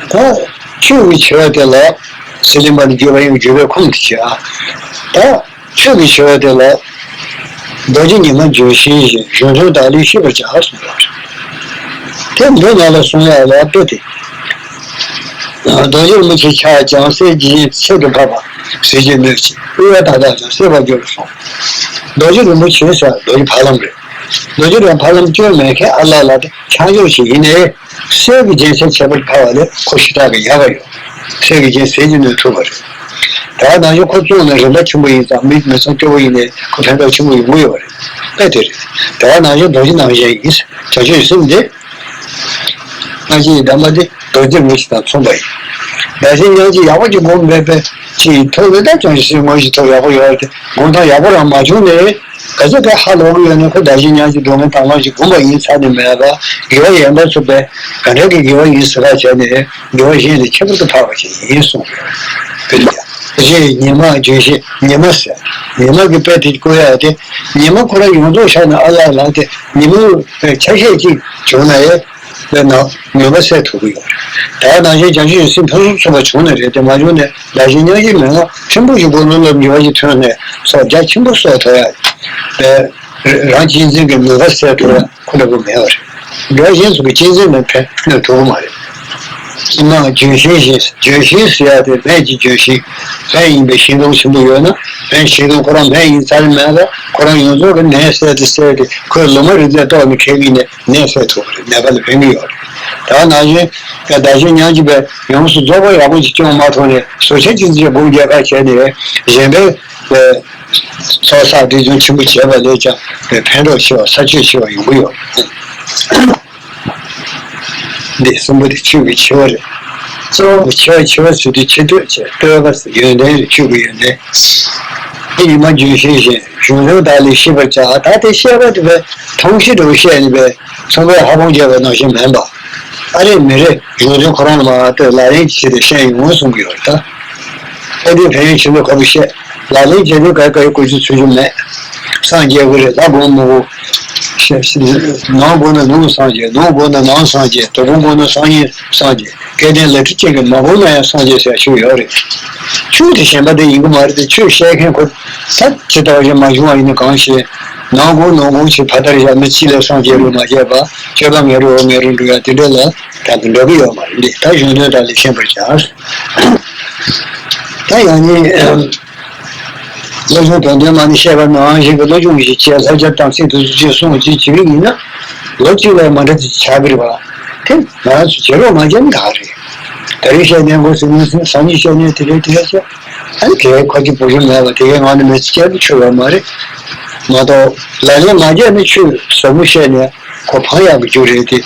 ད་ཆོས་ཀྱི་ཆེ་བ་དེ་ལ་ཟེར་ལེན་པ་ནི་བརྗོད་པ་ཡིན། བརྗོད་པའི་ཁུངས་དེ་བྱས། ད་ཆོས་ཀྱི་ཆེ་བ་དེ་ལ་རྡོ་རྗེ་ཉི་མ་ལྗོན་ཤིང་བཞིན་གཞུང་དོན་དག་ལས་ཤེས་པར་བྱ་གསུངས་པ་རེད། དེ་འདི་ང་ལ་གསུང་ཡག་ལ་དཔེ་དེ། རྡོ་རྗེ་རིན་པོ་ཆེ་ཕྱག་བརྐྱངས་གསེར་གྱི་ཆེན་ཚད་དུ་འཕགས་པ་ཟེར་གྱི་སྣོད་ཅིག་དབུལ་བ་དག་དག་ཀྱང་སེལ་བར་འགྱུར་གསུངས། རྡོ་རྗེ་རིན་པོ་ཆེ་ཟེར་རྡོ་རྗེ་ཕ་ལམ་རེད། རྡོ་རྗེ་རིན་པོ་ཕ་ལམ་སྐྱོན་མེད་མཁན་ཨ་ལ་ལ་དེ་ཆགས་འཇོག་ཞིག་ཡིན་ནའི། གསེར་གྱི་རྒྱན་ཆ་ཁྱད་པར་འཕགས་པ་ལས་ཁོ་ཞེ་དྲག་གི་ཡག་ག་ཡོད། གསེར་གྱི་རྒྱན་ཟེར་གྱི་སྣོད་ཐུབ་པ་རེད། དེ་ག་ནང་བཞིན་ཁོ་བཙོངས་ནས་རིན་པ་ཆེན་པོ་ཡིན་ཙང་མི་མི་ཚང་སྐྱོ་པོ་ཡིན་ནའི་ཁོ་ཕན་ཐོགས་ཆེན་པོ་ཡོང་གི་ཡོད་པ་རེད། དཔེ་དེ་རེད། དེ་ག་ནང་བཞིན་རྡོ་རྗེ་ནང་བཞིན་ཡིན། བྱང་ཆུབ་སེམས་འདི། སྔ་ཕྱི་ཡི་གདམས་པ་འདི་རྡོ་རྗེ་རིན་པོ་ཆེ་དང་མཚུངས་པ་ཡིན། བདག་གཞན་མཉམ་བརྗེ་ཡག་པོ་ཅིག་སྒོམ་མེད་པའི་ཅིག་ཐུགས་ལ་ད་བྱང་ཆུབ་སེམས་དངོས་གཞི་ཐུགས་ཡག་པོ་ཡོད་རེད་དེ། སྒོམ་སྟངས་ཡག་པོ་རང་མ་བྱུང་ནས། ག་ཚོད་ག་ཧ་ལོག་གི་ཡོད་ན་ཁོ་བདག་གཞན་མཉམ་བརྗེ་སྒོམ་མེད་དང་བླངས་ཤིག་སྒོམ་པ་ཡིན་ཚར་ནས་མེད་པ། དགེ་བ་ཡན་པ་ཚུད་པའི་ག་འདྲ་གི་དགེ་བ་ཡིན་ཟེར་བ་བྱས་ནས་དགེ་བ་གཞན་ལས་ཁྱད་པར་དུ་འཕགས་པ་ཞིག་ཡིན་གསུངས། དཔེར་ན་ཡང་ཉི་མ་ལྗོན་ཤིང་ཉི་མ་ཟེར། ཉི་མ་གི་དཔེ་དེ་བཀོད་ཡག་དེ། ཉི་མ་ཁོ་རང་ཡོངས་རྫོགས་ཆགས་ན་ཨ་ལ་ལ་དེ་ཉི་མའི་ཆ་ཤས་གཅིག་བྱུང་ན་ཡང་། དཔེར་ན་ཉོན་པ་སེལ་ཐུབ་ཀྱི་ཡོད་རེད། ད་ནང་བཞིན་བྱང་ཆུབ་ཡིད་བཞིན་ཕུན་སུམ་ཚོགས་པ་བྱུང་ན་རེད་དེ། མ་བྱུང་ན་བདག་གཞན་མཉམ་བརྗེ་མན་ངག་ཕྲན་བུ་ཞིག་སྒོམ་ལམ་ལ་འགྱུར་བ་ཞིག་ཐོན་ནས་སྲོག་རྒྱ་ཆེན་པོ་གསོ་ཐུབ་ཡག་དེ། རང་གཅེས་འཛིན་གྱི་མུན་པ་སེལ་ཐུབ་ཡག་ཁོ་འདྲ་པོ་མེད་པ་རེད། དགེ་བ་གཞན་སོགས་ཀྱི་གཅེས་འཛིན་ལ་ཕན་གནོད་ཐུབ་ཀྱི་མ་རེད། ཉི་མ་ལྗོན་ཤིང་བཞིན། ལྗོན་ཤིང་ཟེར་ཡག་དེ་སྨན་གྱི་ལྗོན་ཤིང་། སྨན་ཡིན་པའི་ཤིང་སྡོང་ཆེན་པོ་ཡོད་ན། སྨན་ཤིང་སྡོང་ཁོ་རང་སྨན་ཡིན་ཚར་མེད་ལ་ཁོ་རང་ཡོངས་རྫོགས་ཀྱི་ནད་སེལ་ཏེ་སེལ་ཏེ་ཁོས་ལོ་མ་རིགས་རྫས་གཏོར་ནས་ཁྱེར་གྱི་ནས་ནད་སེལ་ཐུབ་པ་རེད། ནད་པ་ལ་ཕན་གྱི་ཡོད་རེད། ད་ནང་བཞིན་བདག་གཞན་མཉམ་བརྗེ་པའི་ཡོངས་སུ་རྫོགས་པ་ཡག་པོ་ཞིག་སྐྱོང་མ་ཐུབ་ནས་བཟོ་ཆ་ཅི་ཙམ་སྒོམ་རྒྱག་ཁ་བྱས་ནས་གཞན་པའི་ཚོགས་བསགས་སྒྲིབ་སྦྱོང་ཆེན་པོ་བྱས་པ་ལས་ཀྱང་ཕན་ཐོགས་ཆེ་བ་ས་ཆོད་ཆེ་བ་ཡོང་གི་ཡོད། འདི་གསུམ་པོ་དེ་ཆོས་ཀྱི་ཆེ་བ་རེད། གཙོ་བོ་ཆེ་བ་ཆེ་བ་ཟེར་དུས་ཆེ་བསྟོད་བྱས། བསྟོད་པ་ཟེར་ཡོན་ཏན་རེད། ཆོས་ཀྱི་ཡོན་ཏན། དེ་ཉི་མ་ལྗོན་ཤིང་བཞིན། གཞུང་དོན་དག་ལས་ཤེས་པར་བྱ། ད་དེ་བཤད་པ་དེ་བས་ཐང་ཤིང་འདྲ་བོ་བཤད་ནས་བས་ཚོང་པས་ཧ་པང་བརྒྱབ་པ་ནང་བཞིན་མིན་པ། ཨ་རེད་མི་རེད། གཞུང་དོན་ཁོ་རང་ལ་མ་ལྟོས་ལག་ལེན་གྱི་ཆེད་དུ་བཤད་ཡོང་གསུང་གི་ཡོད་རེད་ད། ཨེ་འདི་ཕན་ཡོན་ཆེ་ལོ་ཁ་པོ་བཤད། ལག་ལེན་བྱེད་དུས་ག་ག་ཡི་གོ་ཚུལ་ཚུལ་རྒྱུ་མེད། སངས་རྒྱས་དགོས་རེད། ལ་དགོངས་མི་དགོས། ནང་དགོས་ན་ནང་སངས་རྒྱས། ནང་དགོས་ན་ནང་སངས་རྒྱས། དོ་དགོང་དགོས་ན་སང་ཉིན་སངས་རྒྱས། སྐལ་ལྡན་ལས་འཕྲོ་ཅན་གྱིས་མ་དགོངས་ན་ཡང་སངས་རྒྱས་ཟེར་ཞུ་ཡོད་རེད། ཆོས་དེ་གཞན་པ་དེ་ཡིན་གྱི་མ་རེད་དེ། ཆོས་བཤད་མཁན་ཁོ་ད་ཇི་ལྟ་བ་བཞིན་མ་བྱུང་བ་ཡིན་ན་གང་ཤེས། ནང་དགོས་ནང་དགོས་ཞེས་ཕ་མཐར་བཞག་མི་གཅིག་ལས་སངས་རྒྱས་རུ་མ་བྱས་པ། སྤྱོད་པ་ངན་རུ་འོ་ངན་རུ་འགྲོ་ཡ་དེ་འདྲ་ལ་ད་འགྲོ་གི་ཡོད་མ་རེད། འདི་ད་གཞུང་དོན་དག་ལས་ཤེས་པར་བྱ། ད་ཡང་ནི། བློ་སྦྱོང་དོན་ལྡན་མ་ནི་བཤད་པ་ནང་བཞིན་གྱི་བློ་སྦྱོང་ཞིག་བྱས། ལྷ་བརྒྱ་དང་སྲིད་དུ་སུ་ཅིག་གསུང་ཅིག་བྱེད་ཀྱི་ཡིན་ན། ལོ་གཅིག་ལས་མ་འདྲ་ཅིག་ཆགས་ཀྱི་རེད་པ། དེ་ང་རང་ཚོ་བྱེད་རོགས་མ་བྱས་ན་ག་རེད། ད་རེས་བཤད་ནས་འགོ་ཟིན་ནས་སང་ཉིན་བཤད་ནས་དེ་རེད་དེ་རེད་བྱས། ཨ་ནི་དེ་ཁ་གི་བུ་རུ་མེད་པ་དེ་གའི་ངང་ནས་མི་ཚེ་བསྐྱལ་དུ་ཆུད་པ་མ་རེད། མ་གཏོགས་ལག་ལེན་མ་བརྒྱབ་ནས་ཆོས་ཟབ་མོ་བཤད་ནས། ཁོ་ཕངས་ཡག་གི་རྒྱུ་རེད་དེ།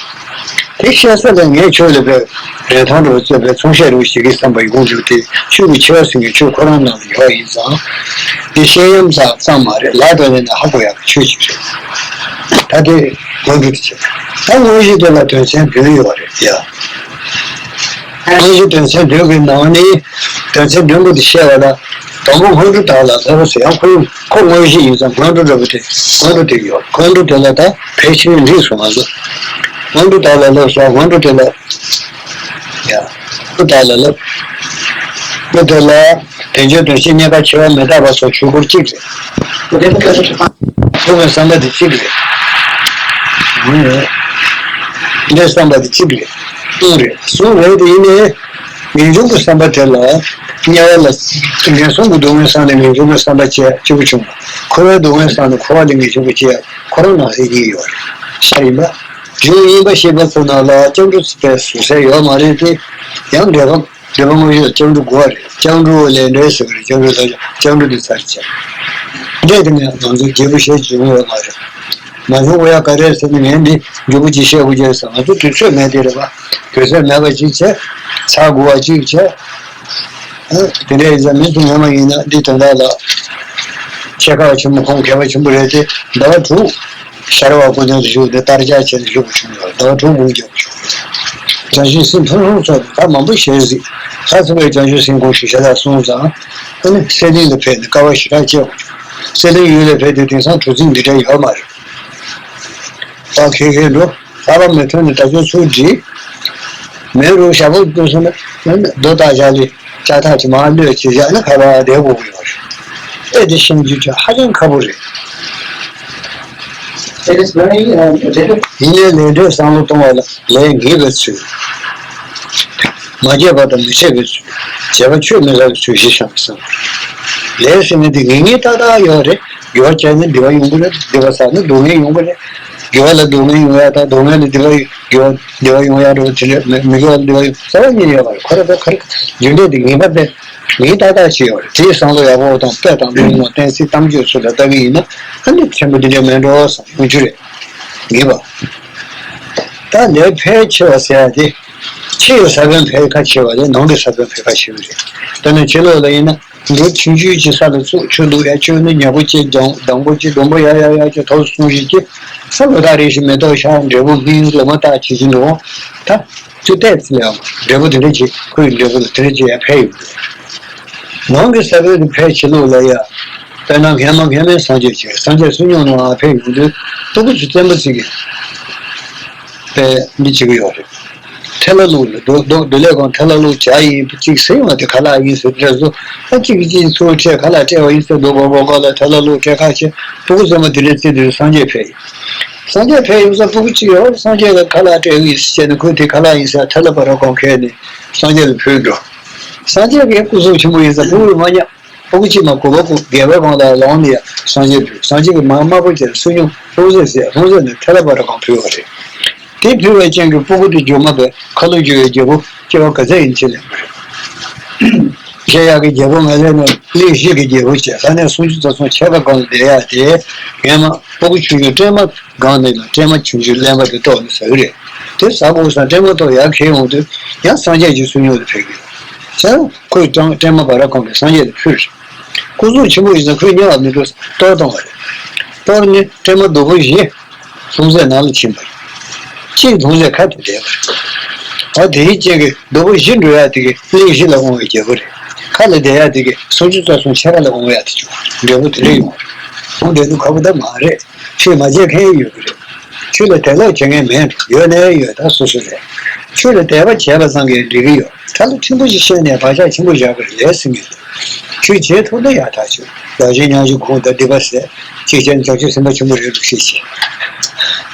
དེ་བཤད་ས་ལ་ངས་ཁྱོད་ལ་བས་རིན་ཐང་འདྲ་བོ་བརྩེ་བའི་ཚོང་བཤད་རོགས་ཞིག་གི་བསམ་པ་ཡོང་འདུག་སྟེ། ཆོས་ཀྱི་ཆེ་བ་ཟེར་མཁན་ཆོས་ཁོ་རང་ནང་ལ་ཡོད་ཡིན་ཙང་། འདི་བཤད་ཡམ་ཙག་ཙམ་མ་རེད། ལག་ཏུ་ལེན་ན་ཧ་གོ་ཡག་གི་ཆོས་ཅིག་རེད། ད་དེ་སྔོན་འགྲོ་དེ་བྱེད། ད་དངོས་གཞི་དེ་ལ་དོན་ཚན་བདུན་ཡོད་རེད་ཡ། དངོས་གཞི་དོན་ཚན་བདུན་གྱི་ནང་ནས་དོན་ཚན་བདུན་པོ་དེ་བཤད་པ་ལ། དང་པོ་སྔོན་འགྲོ་དག་ལ་སློབ་ཟེར་ཡང་ཁོ་ཁོ་དངོས་གཞི་ཡིན་ཙང་སྔོན་འགྲོ་འདྲ་པོ་དེ་སྔོན་འགྲོ་དེ་ཡོད། སྔོན་འགྲོ་དེ་ལ་ད་ཕལ་ཆེར་འགྲིག་སོང་ང་ཚོ། སྔོན་འགྲོ་དག་ལ་སློབ་ཟེར་སྔོན་འགྲོ་དེ་ལ་ཡ། སྔོན་འགྲོ་དག་ལ་སློབ། སྔོན་འགྲོ་དེ་ལ་དལ་འབྱོར་དོན་ཤེས་རྙེད་དཀའ་ཆེ་བ་མི་རྟག་པ་སོགས་ཆོས་སྐོར་གཅིག་རེད། ཐུབ་པའི་བསམ་པ་དེ་གཅིག་རེད། འདྲེ་བསམ་པ་དེ་གཅིག་རེད། གསུམ་རེད། གསུམ་རེད་དེ་ཡིན་ནའི། ངེས་འབྱུང་གི་བསམ་པ་དེ་ལ་དམྱལ་བ་ལ་ངན་སོང་གི་སྡུག་བསྔལ་བསམ་ནས་ངེས་འབྱུང་གི་བསམ་པ་སྐྱེ་གཅིག་པུ་བྱུང་། འཁོར་བའི་སྡུག་བསྔལ་བསམ་ནས་འཁོར་བ་ལ་ངེས་འབྱུང་གི་སྐྱེ་ཁོ་རང་ནང་བཞིན་གྱི་ཡོད་རེད། ཤ་ཡིན་པ། རྒྱུ་གཉིས་པ་ཤེས་པ་ཚོ་ནང་ལ་སྐྱབས་འགྲོ་ཚིག་པའི་ཟུར་ཟ་ཡོད་མ་རེད་དེ། ཡང་འདོད་པ་འདོད་པ་དངོས་གཞི་ལ་སྐྱབས་འགྲོ་དགོས་པ་རེད། སྐྱབས་འགྲོ་ལས་འབྲས་ཟེར་བ་རེད། སྐྱབས་འགྲོ་ལ་སྐྱབས་འགྲོ་འདི་ཚར་བྱས། འདྲེ་དེ་ནས་ང་ཚོ་རྒྱལ་པོ་ཞེས་བྱུང་ཡོད་མ་རེད། མ་བྱུང་དགོས་ཡ་ག་རེ་ཟེར་ན། ངས་འདི་མགྱོགས་པོ་ཅིག་བཤད་དགོས་ཀྱི་རེད་ཟེར། ང་ཚོ་དུས་ཚོད་མེད་དེ་རེད་པ། དུས་ཚོད་མེད་པ་ཅིག་བྱས། ཚར་དགོས་པ་ཅིག་བྱས། དེ་འདྲ་ཡིན་ཙང་མི་ཚོ་ངོ་མ་ཡིན་ན་འདི་དོན་དག་ལ་ཆེ་ཁག་ཆེན་པོ་ཁོང་མཁས་པ་ཆེན་པོ་རེད་དེ། ཟླ་བ་དྲུག་ཤ་ར་བ་སྐུ་མདུན་དུ་བཞུགས་ཏེ་དར་ལྕག་བྱས་ནས་བཞུགས་པ་བྱུང་ཡོད། ཟླ་བ་དྲུག་དགུང་རྒྱབ་བྱུང་ཡོད། བྱང་ཆུབ་སེམས་ཕུན་སུམ་ཚོགས་ཏེ་ད་མང་པོ་ཞལ་གཟིགས། ལྷ་ས་བའི་བྱང་ཆུབ་སེམས་ཁོང་ཞུ་ཤ་སྟག་སོང་ཙང་ཨ་ནི་གསེར་གླིང་ལ་ཕེབས་ནས་དཀའ་བ་ཞེ་དྲག་སྤྱད་པ་བྱུང་། གསེར་གླིང་ཡུལ་ལ་ཕེབས་དུས་དེང་སང་གྲུ་གཟིངས་འདི་འདྲ་ཡོད་མ་རེད། ད་ཁེ་ཁེ་འགྲོ། ལྷག་པ་མི་ཐོན་ནས་ད་ཚོད་ཚུར་བྲིས། མེད་རུང་ཞྭ་ཕོར་བཏོན་སོང་ན་རྡོ་བཏགས་བཞག་ལས་ལྕགས་ཐག་ཅིག་མར་གློད་ཅིག་བཞག་ན་ཁ་བ་བསྡད་དགོས་ཀྱི་ཡོད་རེད། ཨེ་དེ་ཤེས་རྒྱུ་ཅིག་ཧ་ཅང་ཁག་པོ་རེད། It is very, uh, difficult. ཡིན་ནའི་ལས་འབྲས་བསམ་བློ་གཏོང་བ་ལ་ལས་ངེས་པའི་ཚུལ། མ་བྱས་པ་དང་མི་འཕྲད་པའི་ཚུལ། བྱས་པ་ཆོས་མི་ལྷག་པའི་ཚུལ་ཞིག་བཤམས་སོང་། ལས་ཟེར་ནི་དེ་ངེས་ངེས་ཏག་ཏག་ཡོད་རེད། དགེ་བ་བྱས་ན་བདེ་བ་ཡོང་གི་རེད། སྡིག་པ་བསགས་ན་སྡུག་བསྔལ་ཡོང་གི་རེད། དགེ་བ་ལ་སྡུག་བསྔལ་ཡོང་ཡ་དང་སྡུག་བསྔལ་ལ་བདེ་བ་དགེ་བ་བདེ་བ་ཡོང་ཡ་འགྲོ་དེ་འདྲ་མི་མི་དགེ་བ་ལ་བདེ་བ་ཡོང་རྩ་བ་ཉིད་ཡོད་པ་རེད། ཁོ་རེ་ད་ཁ་རེ་རྒྱུ་འབྲས་དེ་ངེས་པ་དེ་ངེས་ཏག་ཏག་ཞིག་ཡོད་རེད། དེའི་བསམ་བློ་ཡག་པོ་དང་དཔེ་དང་བླུན་རྨོངས་གཏན་ཚིགས་གཏམ་རྒྱུད་སོགས་ལ་ལྟ་གི་ཡིན་ན་ཨ་ནི་ཆེན་པོ་འདི་འདྲ་མེད་འགྲོ་བསམ་ཡོང་རྒྱུ་རེད། ངེས་པ། ད་ལས་ཕལ་ཆེ་བ་ཟེར་ཡ་དེ་ཕྱི་ཡི་ས་བོན་ཕལ་ཁ་ཆེ་བ་ལས་ནང་གི་ས་བོན་ཕལ་ཁ་ཆེ་བ་རེད། དཔེར་ན་ཕྱི་ལོགས་ལ་ཡིན་ན། འདི་ཆུང་ཆུང་ཅིག་ས་ལ་བཙུགས། ཆུ་བླུགས་ཡ་ཆུ་ནི་ཉག་པོ་ཅིག་སྦྲང་སྦྲང་པོ་ཅིག་སྡོང་པོ་ཡ་ཡ་ཡ་ཅིག་ཐོག་སོང་ཞིག་ཅིག་ས་ལོ་ཐག་རིང་ཞིག་མེ་ཏོག་ཤར། འབྲས་བུ་སྨིན། ལོ་མ་བཏགས་བྱེད་ཀྱི་འདུག་ད་ཆུ་བལྟས་ཚེ་ལའང་འབྲས་བུ་དེ་འདྲ་ཅིག་ཁོའི་འབྲས་བུ་ལ་དེ་འདྲ་ཅིག་ཡ་ཕན་ཡོད། ནང་གི་ས་བོན་དེ་ཕལ་ཆེ་ལུགས་ལ་ཡ། དཔེར་ན་སྔན་མ་སྔན་མའི་སངས་རྒྱས་ཀྱིས་སངས་རྒྱས་བསོད་སྙོམས་གནང་བ་ཕེབས་ཡོང་དུས་སྤུ་གུ་ཚོ་བཙན་པོ་ཚིག་གི་དཔེ་འདི་བྱེད་ཀྱི་ཡོད་རེད། ཐལ་བ་བླུགས་ལ་རྡོ་རྡོ་རྡོ་ལེབ་གང་ཐལ་བ་བླུགས་བྱ་ཡིན་གཅིག་ཟེར་ཡོང་དེ་ཁ་ལག་ཡིན་ཟེར་དེ་འདྲ་བཟོ། ཨ་གཅིག་གིས་གཅིག་ཚུར་སྤྲད་ཁ་ལག་སྤྲད་པ་ཡིན་ཟེར་རྡོ་སྦོ་སྦོ་ཁ་ལ་ཐལ་བ་བླུགས་སྤྲད་ཁ་བྱས་སྤུ་གུ་ཚང་མ་དེ་འདྲ་བརྩི་དུས་སངས་རྒྱས་ཕེབས་ཡིན། སངས་རྒྱས་ཕེབས་ཡོང་ས་སྤུ་གུ་གཅིག་ཡོད་སངས་རྒྱས་ལ་ཁ་ལག་སྤྲད་ཡིན་ཟེར་ནས་ཁོས་དེ་ཁ་ལག་ཡིན་ཟེར་ཐལ་བ་ར་གང་ཁྱེར་ནས་སངས་རྒྱས་ལ་ཕུལ་འགྲོ། སངས་རྒྱས་ཀྱི་སྐུ་གཟུགས་ཆེན་པོ་ཡིན་ས་སྤུ་གུས་མ་ཉམས། སྤུ་གུ་གཅིག་མ་གོ་བ་ཁོ་རྒྱལ་བའི་གང་ལ་ལོང་ནས་སངས་རྒྱས་ཕུལ། སངས་རྒྱས་ཀྱིས་མ་དམར་པོ་བྱས་བསོད་སྙོམས་ལྷུང་བཟེད་ཟེར་ལྷུང་བཟེད་ནས་ཐལ་བ་ར་གང་ཕུལ་བ་རེད། དེ་ཕུལ་བའི་རྐྱེན་གྱིས་སྤུ་གུ་དེ་རྒྱུ་མ་པའི་ཁ་ལོ་རྒྱུ་བའི་རྒྱལ་པོ་སྐྱེ་བ་ག་ཚད་ཡིན་ཅི་ལས་མ་རེད། ཁྱེད་ཡག་གི་རྒྱལ་པོ་ང་ལས་ནས་གླིང་བཞི་གི་རྒྱལ་པོ་བྱས་ས་གནས་སུམ་ཅུ་རྩ་གསུམ་ཕྱེད་ཀ་གང་ལ་བསྡད་ཡག་དེ་ངས་མ་སྤུ་གུ་ཆུང་ཆུང་སྲན་མ་སྒང་ནས་ལ་སྲན་མ་ཆུང་ཆུང་ལེན་པ་དེ་ལྟོགས་ནས་ཟ་གི་རེད། དེ་ཟ་དགོས་སམ་སྲན་མ་ལྟོགས་ཡར་འཁྱེར་ཡོང་དུས་ཡང་སངས་རྒྱས་ཀྱི་བསོད་སྙོམས་དེ་ཕུལ་གི་ཡོད། བྱས་ན་ཁོས་སྲན་སྲན་མ་བ་ར་གང་གིས་སངས་རྒྱས་ལ་ཕུལ། སྐུ་གཟུགས་ཆེན་པོ་ཡིན་ཙང་ཁོས་ཉལ་བ་མི་འགྲོ་གཏོར་བཏང་བ་རེད། གཏོར་ནི་སྲན་མ་རྡོག་པོ་བཞི་ལྷུང་བཟེད་ནང་ལ་ཕྱིན་པ་རེད། གཅིག་ལྷུང་བཟེད་ཁ་ཐུག་བསྡད་པ་རེད། ད་དེའི་རྐྱེན་གྱིས་རྡོག་པོ་བཞི་འགྲོ་ཡག་དེ་གི་གླིང་བཞི་ལ་དབང་བའི་རྒྱལ་པོ་རེད། ཁ་ལ་བསྡད་ཡག་དེ་གི་སུམ་ཅུ་རྩ་གསུམ་ཕྱེད་ཀ་ལ་དབང་ཡག་དེ་བྱུང་། འབྲས་བུ་དེ་འདྲ་ཡོང་བ་རེད། འོང་བསྡད་དུས་ཁག་པོ་ད་མ་རེད། ཆོས་མ་བྱེད་མཁན་ཡོད་ཀྱི་རེད། ཆོས་ལ་དད་ལོག་བྱེད་མཁན་མེད་འགྲོ། ཡོད་ནའི་ཡོད་ད་སོ་སོ་རེད། ཆོས་ལ་དད་པ་བྱས་པ་ཙམ་གྱིས་འགྲིག་གི་ཡོད། ཁྲ་ལ་ཕྲན་བུ་ཞིག་བཤད་ནས་བག་ཆགས་ཆེན་པོ་བཞག་པར་ལས་སྲིད་ངེས་འདུག་ཆོས་བྱེད་ཐུབ་ན་ཡག་ཐག་ཆོད། ཡག་ཤོས་ཉག་ཤོས་གོང་དང་སྡིག་པ་ཟད། ཅིག་བྱས་ན་བྱང་ཆུབ་སེམས་དཔའ་ཆེན་པོ་རེད་འདུག་ཤེས་ཤིག་